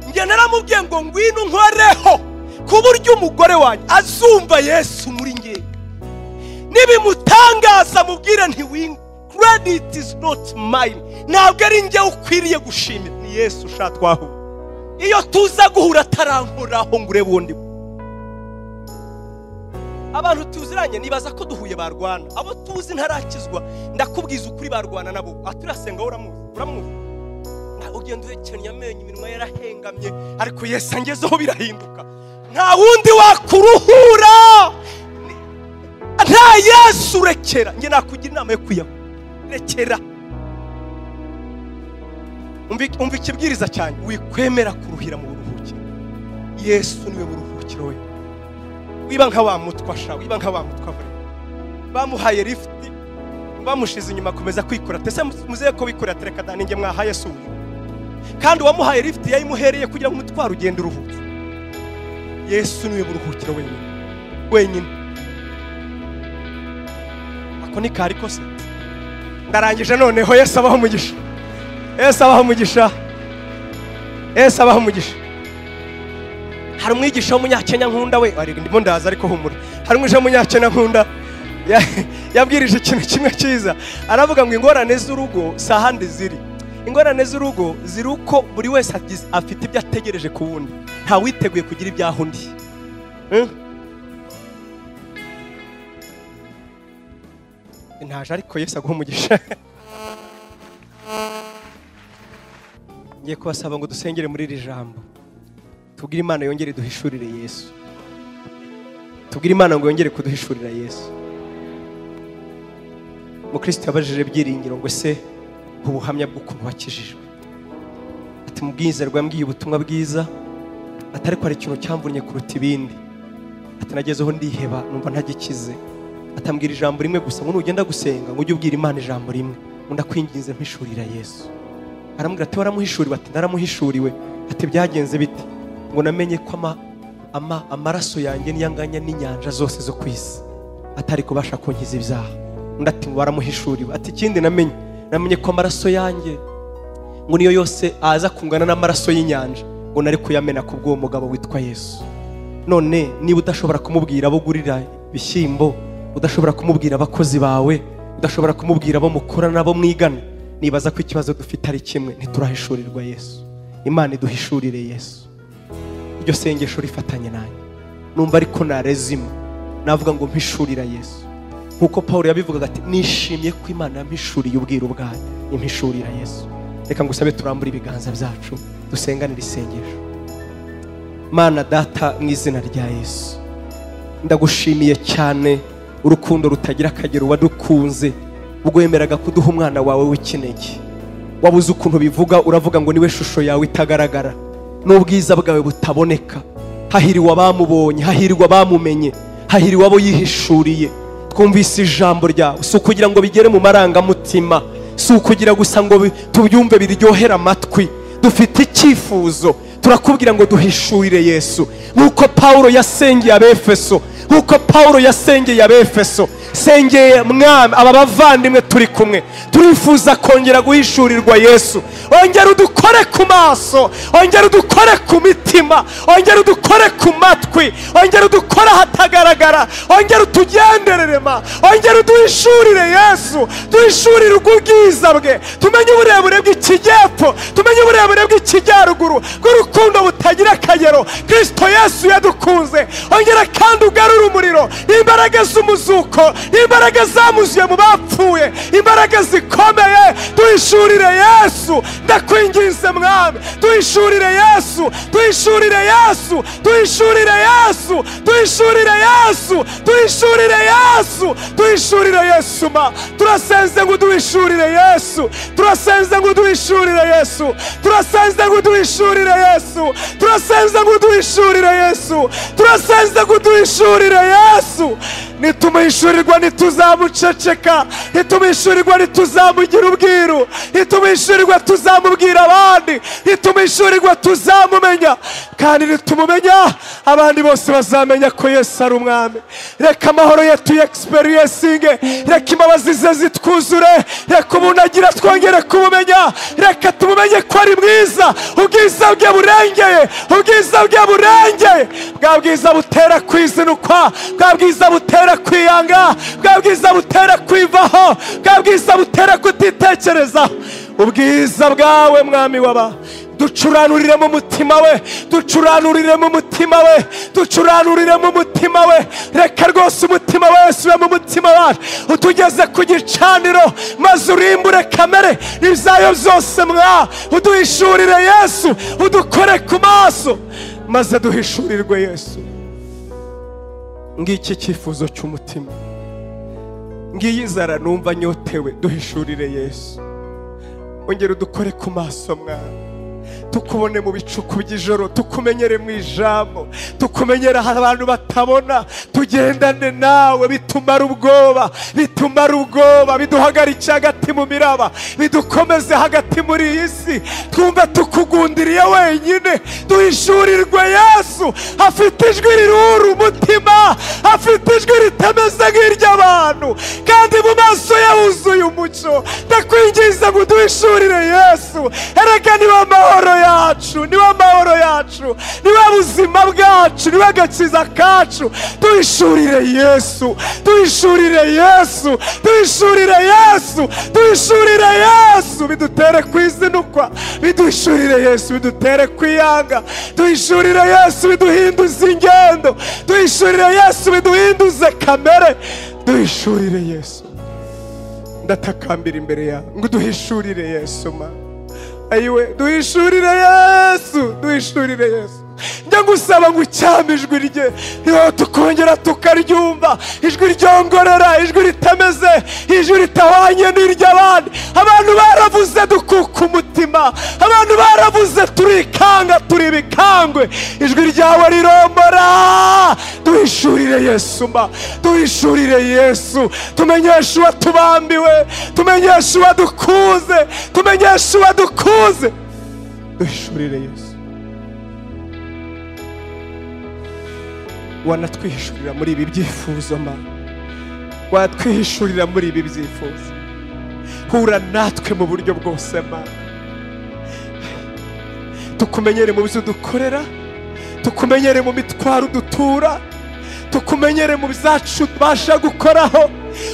Njye naramubwiye ngo ngwino nkoreho ku buryo umugore wanjye azumva Yesu muri nge, nibimutangaza mubwire nti win credit is not mine, ntabwo ari njye ukwiriye gushimira, ni Yesu ushatwaho. Iyo tuza guhura atarankoraho ngo urebe undi. Abantu tuziranye nibaza ko duhuye barwana, abo tuzi ntarakizwa ndakubwiza ukuri barwana nabo. Aturasenga uramuzi, ugenda uhekenya amenyo, iminwa yarahengamye, ariko Yesu angezeho birahinduka. Nta wundi wakuruhura, nta Yesu urekera. Njye nakugira inama yo kwiyaho, rekera. Umva ikibwiriza cyane, wikwemera kuruhira mu buruhukiro. Yesu niwe buruhukiro we. Wiba nka wa mutwa sha, wiba nka wa mutwa bure. Bamuhaye lift, bamushize inyuma akomeza kwikora. Tese muzeye ko wikora, tereka dani nge mwahaye Yesu. Kandi uwamuhaye lift yayimuhereye kugira ngo umutwaro ugende uruhutse. Yesu niwe buruhukiro wenyine, wenyine. Ako ni kari kose. Ndarangije noneho. Yesu abaho umugisha, Yesu abaho umugisha, Yesu abaho umugisha. Hari umwigisha w'umunyakenya nkunda we, ndimo ndaza ariko humura. Hari umwigisha w'umunyakenya nkunda yabwirije ikintu kimwe cyiza, aravuga ngo ingorane z'urugo si ahandi ziri, ingorane z'urugo ziri uko buri wese afite ibyo ategereje ku wundi, nta witeguye kugira ibyaho undi. Ntaje ariko Yesu aguha umugisha. Ngiye kubasaba ngo dusengere muri iri jambo, tubwire Imana yongere duhishurire Yesu, tubwire Imana ngo yongere kuduhishurira Yesu. Mukristo yabajije Byiringiro ngo se ubuhamya bw'ukuntu wakijijwe, ati mubwizerwa yambwiye ubutumwa bwiza, atari ko ari ikintu cyamvunnye kuruta ibindi, ati nagezeho ndiheba numva ntagikize. Atambwira ijambo rimwe gusa, ngo nugenda gusenga ngo ujye ubwira Imana ijambo rimwe, ngo ndakwinginze mpishurira Yesu. Aramubwira ati waramuhishuriwe? Ati naramuhishuriwe. Ati byagenze bite? Ngo namenye ko amaraso yanjye niyanganya n'inyanja zose zo ku isi, atari kubasha kunkiza ibyaha. Undi ati waramuhishuriwe? Ati ikindi namenye ko amaraso yanjye ngo niyo yose aza kungana n'amaraso y'inyanja, ngo nari kuyamena ku bw'uwo mugabo witwa Yesu. None niba udashobora kumubwira abo ugurira ibishyimbo, udashobora kumubwira abakozi bawe, udashobora kumubwira abo mukorana nabo mwigana, nibaza ko ikibazo dufite ari kimwe, ntiturahishurirwa Yesu. Imana iduhishurire Yesu. Iryo sengesho rifatanye nanjye, numva ariko narezima navuga ngo mpishurira Yesu. Nkuko Pawulo yabivugaga ati nishimye ko Imana yampishuriye ubwiru bwayo, impishurira Yesu. Reka ngusabe turambure ibiganza byacu dusenganire isengesho. Mana Data, mu izina rya Yesu, ndagushimiye cyane urukundo rutagira akagero wadukunze, ubwo wemeraga kuduha umwana wawe w'ikinege. Wabuze ukuntu bivuga, uravuga ngo niwe shusho yawe itagaragara n'ubwiza bwawe butaboneka. Hahiriwe abamubonye, hahiriwe abamumenye, hahiriwe abo yihishuriye. Twumvise ijambo ryawe, si ukugira ngo bigere mu marangamutima, si ukugira gusa ngo tubyumve biryohera amatwi. Dufite icyifuzo, turakubwira ngo duhishurire Yesu. Nkuko Pawulo yasengeye Abefeso, nkuko Pawulo yasengeye Abefeso, sengeye Mwami aba bavandimwe turi kumwe, turifuza kongera guhishurirwa Yesu. Ongera udukore ku maso, ongera udukore ku mitima, ongera udukore ku matwi, ongera udukore ahatagaragara, ongera utugenderere ma, ongera uduhishurire Yesu, duhishurire ubwiza bwe, tumenye uburebure bw'ikijyepfo, tumenye uburebure bw'ikijyaruguru, bw'urukundo butagira akagero Kristo Yesu yadukunze. Ongera kandi ugarure umuriro, imbaraga z'umuzuko, imbaraga zamuzuye mu bapfuye, imbaraga zikomeye. Duhishurire Yesu, ndakwinginze Mwami, duhishurire Yesu, duhishurire Yesu, duhishurire Yesu, duhishurire Yesu, duhishurire Yesu, duhishurire Yesu ma. Turasenze ngo duhishurire Yesu, turasenze ngo duhishurire Yesu, turasenze ngo duhishurire Yesu, turasenze ngo duhishurire Yesu, turasenze ngo duhishurire Yesu. Nitumuhishurirwa ntituzamuceceka, nitumuhishurirwa ntituzamugira ubwiru, nitumuhishurirwa tuzamubwira abandi, nitumuhishurirwa tuzamumenya, kandi nitumumenya abandi bose bazamenya ko Yesu ari Umwami. Reka amahoro ye tuyexperiencinge, reka imbabazi ze zitwuzure, reka ubuntu agira twongere kumumenya, reka tumumenye ko ari mwiza, ubwiza bwe burengeye, ubwiza bwe burengeye, bwa bwiza butera kwizinukwa, bwa bwiza butera kwiyanga, bwa bwiza butera kwivaho, bwa bwiza butera kutitekerezaho. Ubwiza bwawe Mwami waba, ducuranurire mu mutima we, ducuranurire mu mutima we, ducuranurire mu mutima we. Reka rwose umutima wese ube mu mutima wacu, utugeze ku gicaniro, maze urimbure kamere ibyayo byose mwa, uduhishurire Yesu, udukore ku maso, maze duhishurirwe Yesu. Ngiki cyifuzo cy'umutima, ngiyi inzara numva nyotewe, duhishurire Yesu. Ongera udukore ku maso mwana, tukubone mu bicuku by'ijoro, tukumenyere mu ijambo, tukumenyere aho abantu batabona, tugendane nawe, bitumara ubwoba, bitumara ubwoba, biduhagarike hagati mu miraba, bidukomeze hagati muri iyi si, twumve tukugundiriye wenyine. Duhishurirwe Yesu, afite ijwi rirura umutima, afite ijwi ritameze nk'iry'abantu, kandi mu maso ye huzuye umucyo. Ndakwinginze ngo duhishurire Yesu. Erega niwe amahoro yacu, niwe amahoro yacu, niwe buzima bwacu, niwe agakiza kacu. Duhishurire Yesu, duhishurire Yesu, duhishurire Yesu, duhishurire Yesu, bidutere kwizinukwa, biduhishurire Yesu, bidutere kwiyanga, duhishurire Yesu, biduhinduze ingendo, duhishurire Yesu, biduhinduze kamere, duhishurire Yesu. Ndatakambira imbere yawe ngo duhishurire Yesu ma. Ayiwe, duhishurire Yesu, duhishurire Yesu. Njya ngusaba ngo ucyame ijwi rye, niba tukongera tukaryumva, ijwi ryongorera, ijwi ritameze, ijwi ritahwanye n'iry'abandi. Abantu baravuze dukuka umutima, abantu baravuze turikanga, turi ibikangwe, ijwi ryawe rirombora. Duhishurire Yesu ma, duhishurire Yesu, tumenyeshe uwatubambiwe, tumenyeshe uwadukuze, tumenyeshe uwadukuze, duhishurire Yesu. Wanatwihishurira muri ibi byifuzo ma, watwihishurira muri ibi byifuzo, hura natwe mu buryo bwose ma, tukumenyere mu byo dukorera, tukumenyere mu mitwaro dutura, tukumenyere mu byacu tubasha gukoraho,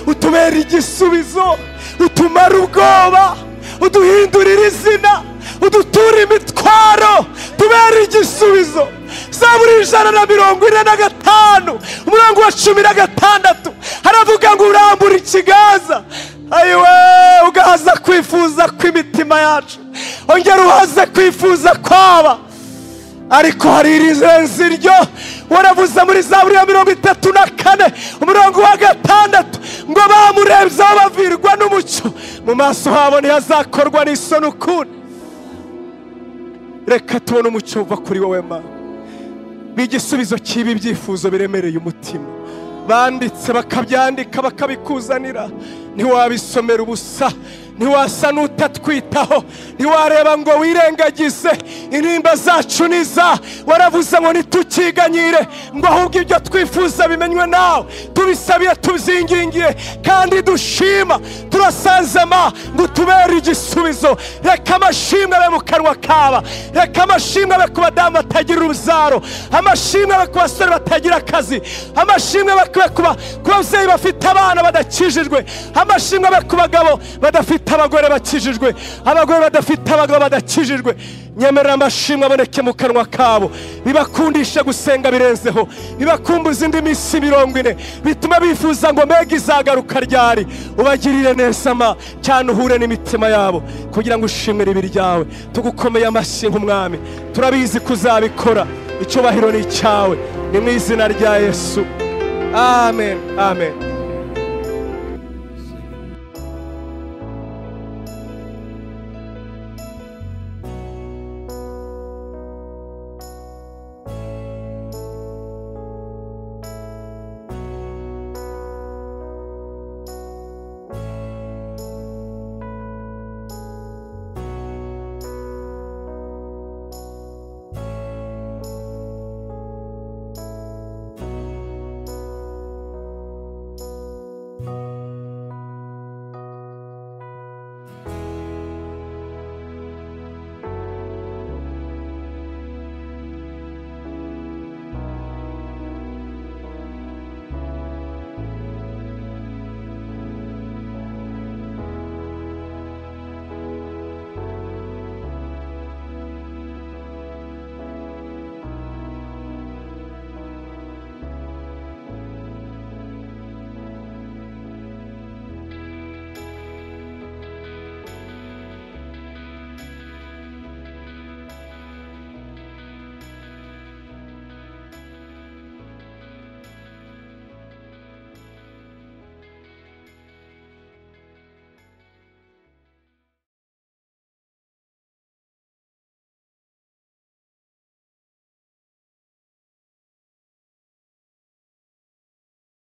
utubere igisubizo, utumara ubwoba, uduhindurire izina, uduture imitwaro, tubere igisubizo. Zaburi 145 umurongo wa 16 Haravuga ngo urambura ikiganza, ayiwe, ugahaza kwifuza kw'imitima yacu, ongera uhaze kwifuza kwaba. Ariko hari irirenze iryo. Waravuze muri Zaburi ya 34 umurongo wa 6 ngo bamurebye bavirwa n'umucyo, mu maso habo ntihazakorwa n'isoni ukundi. Reka tubone umucyo uva kuri wowe Mana, b'igisubizo cy'ibi byifuzo biremereye umutima. Banditse bakabyandika bakabikuzanira, ntiwabisomera ubusa, ntiwasa n'utatwitaho, ntiwareba ngo wirengagize intimba zacu niza. Waravuze ngo ntitukiganyire, ngo ahubwo ibyo twifuza bimenywe nawe, tubisabiye tubyingingiye kandi dushima. Turasanzema ngo utubere igisubizo. Reka amashimwe abe mu kanwa kaba, reka amashimwe abe ku badamu batagira urubyaro, amashimwe abe ku basore batagira akazi, amashimwe abe ku babyeyi bafite abana badakijijwe, amashimwe abe ku bagabo badafite abagore bakijijwe, abagore badafite abagabo badakijijwe. Nyemerera amashimwe aboneke mu kanwa kabo, bibakundisha gusenga birenzeho, bibakumbuza indi minsi 40, bituma bifuza ngo mbega izagaruka ryari. Ubagirire neza ma cyane, uhure n'imitima yabo kugira ngo ushimire ibi ryawe. Tugukomeye amashyi nk'umwami, turabizi kuzabikora. Icyubahiro ni icyawe, ni mu izina rya Yesu, amen, amen.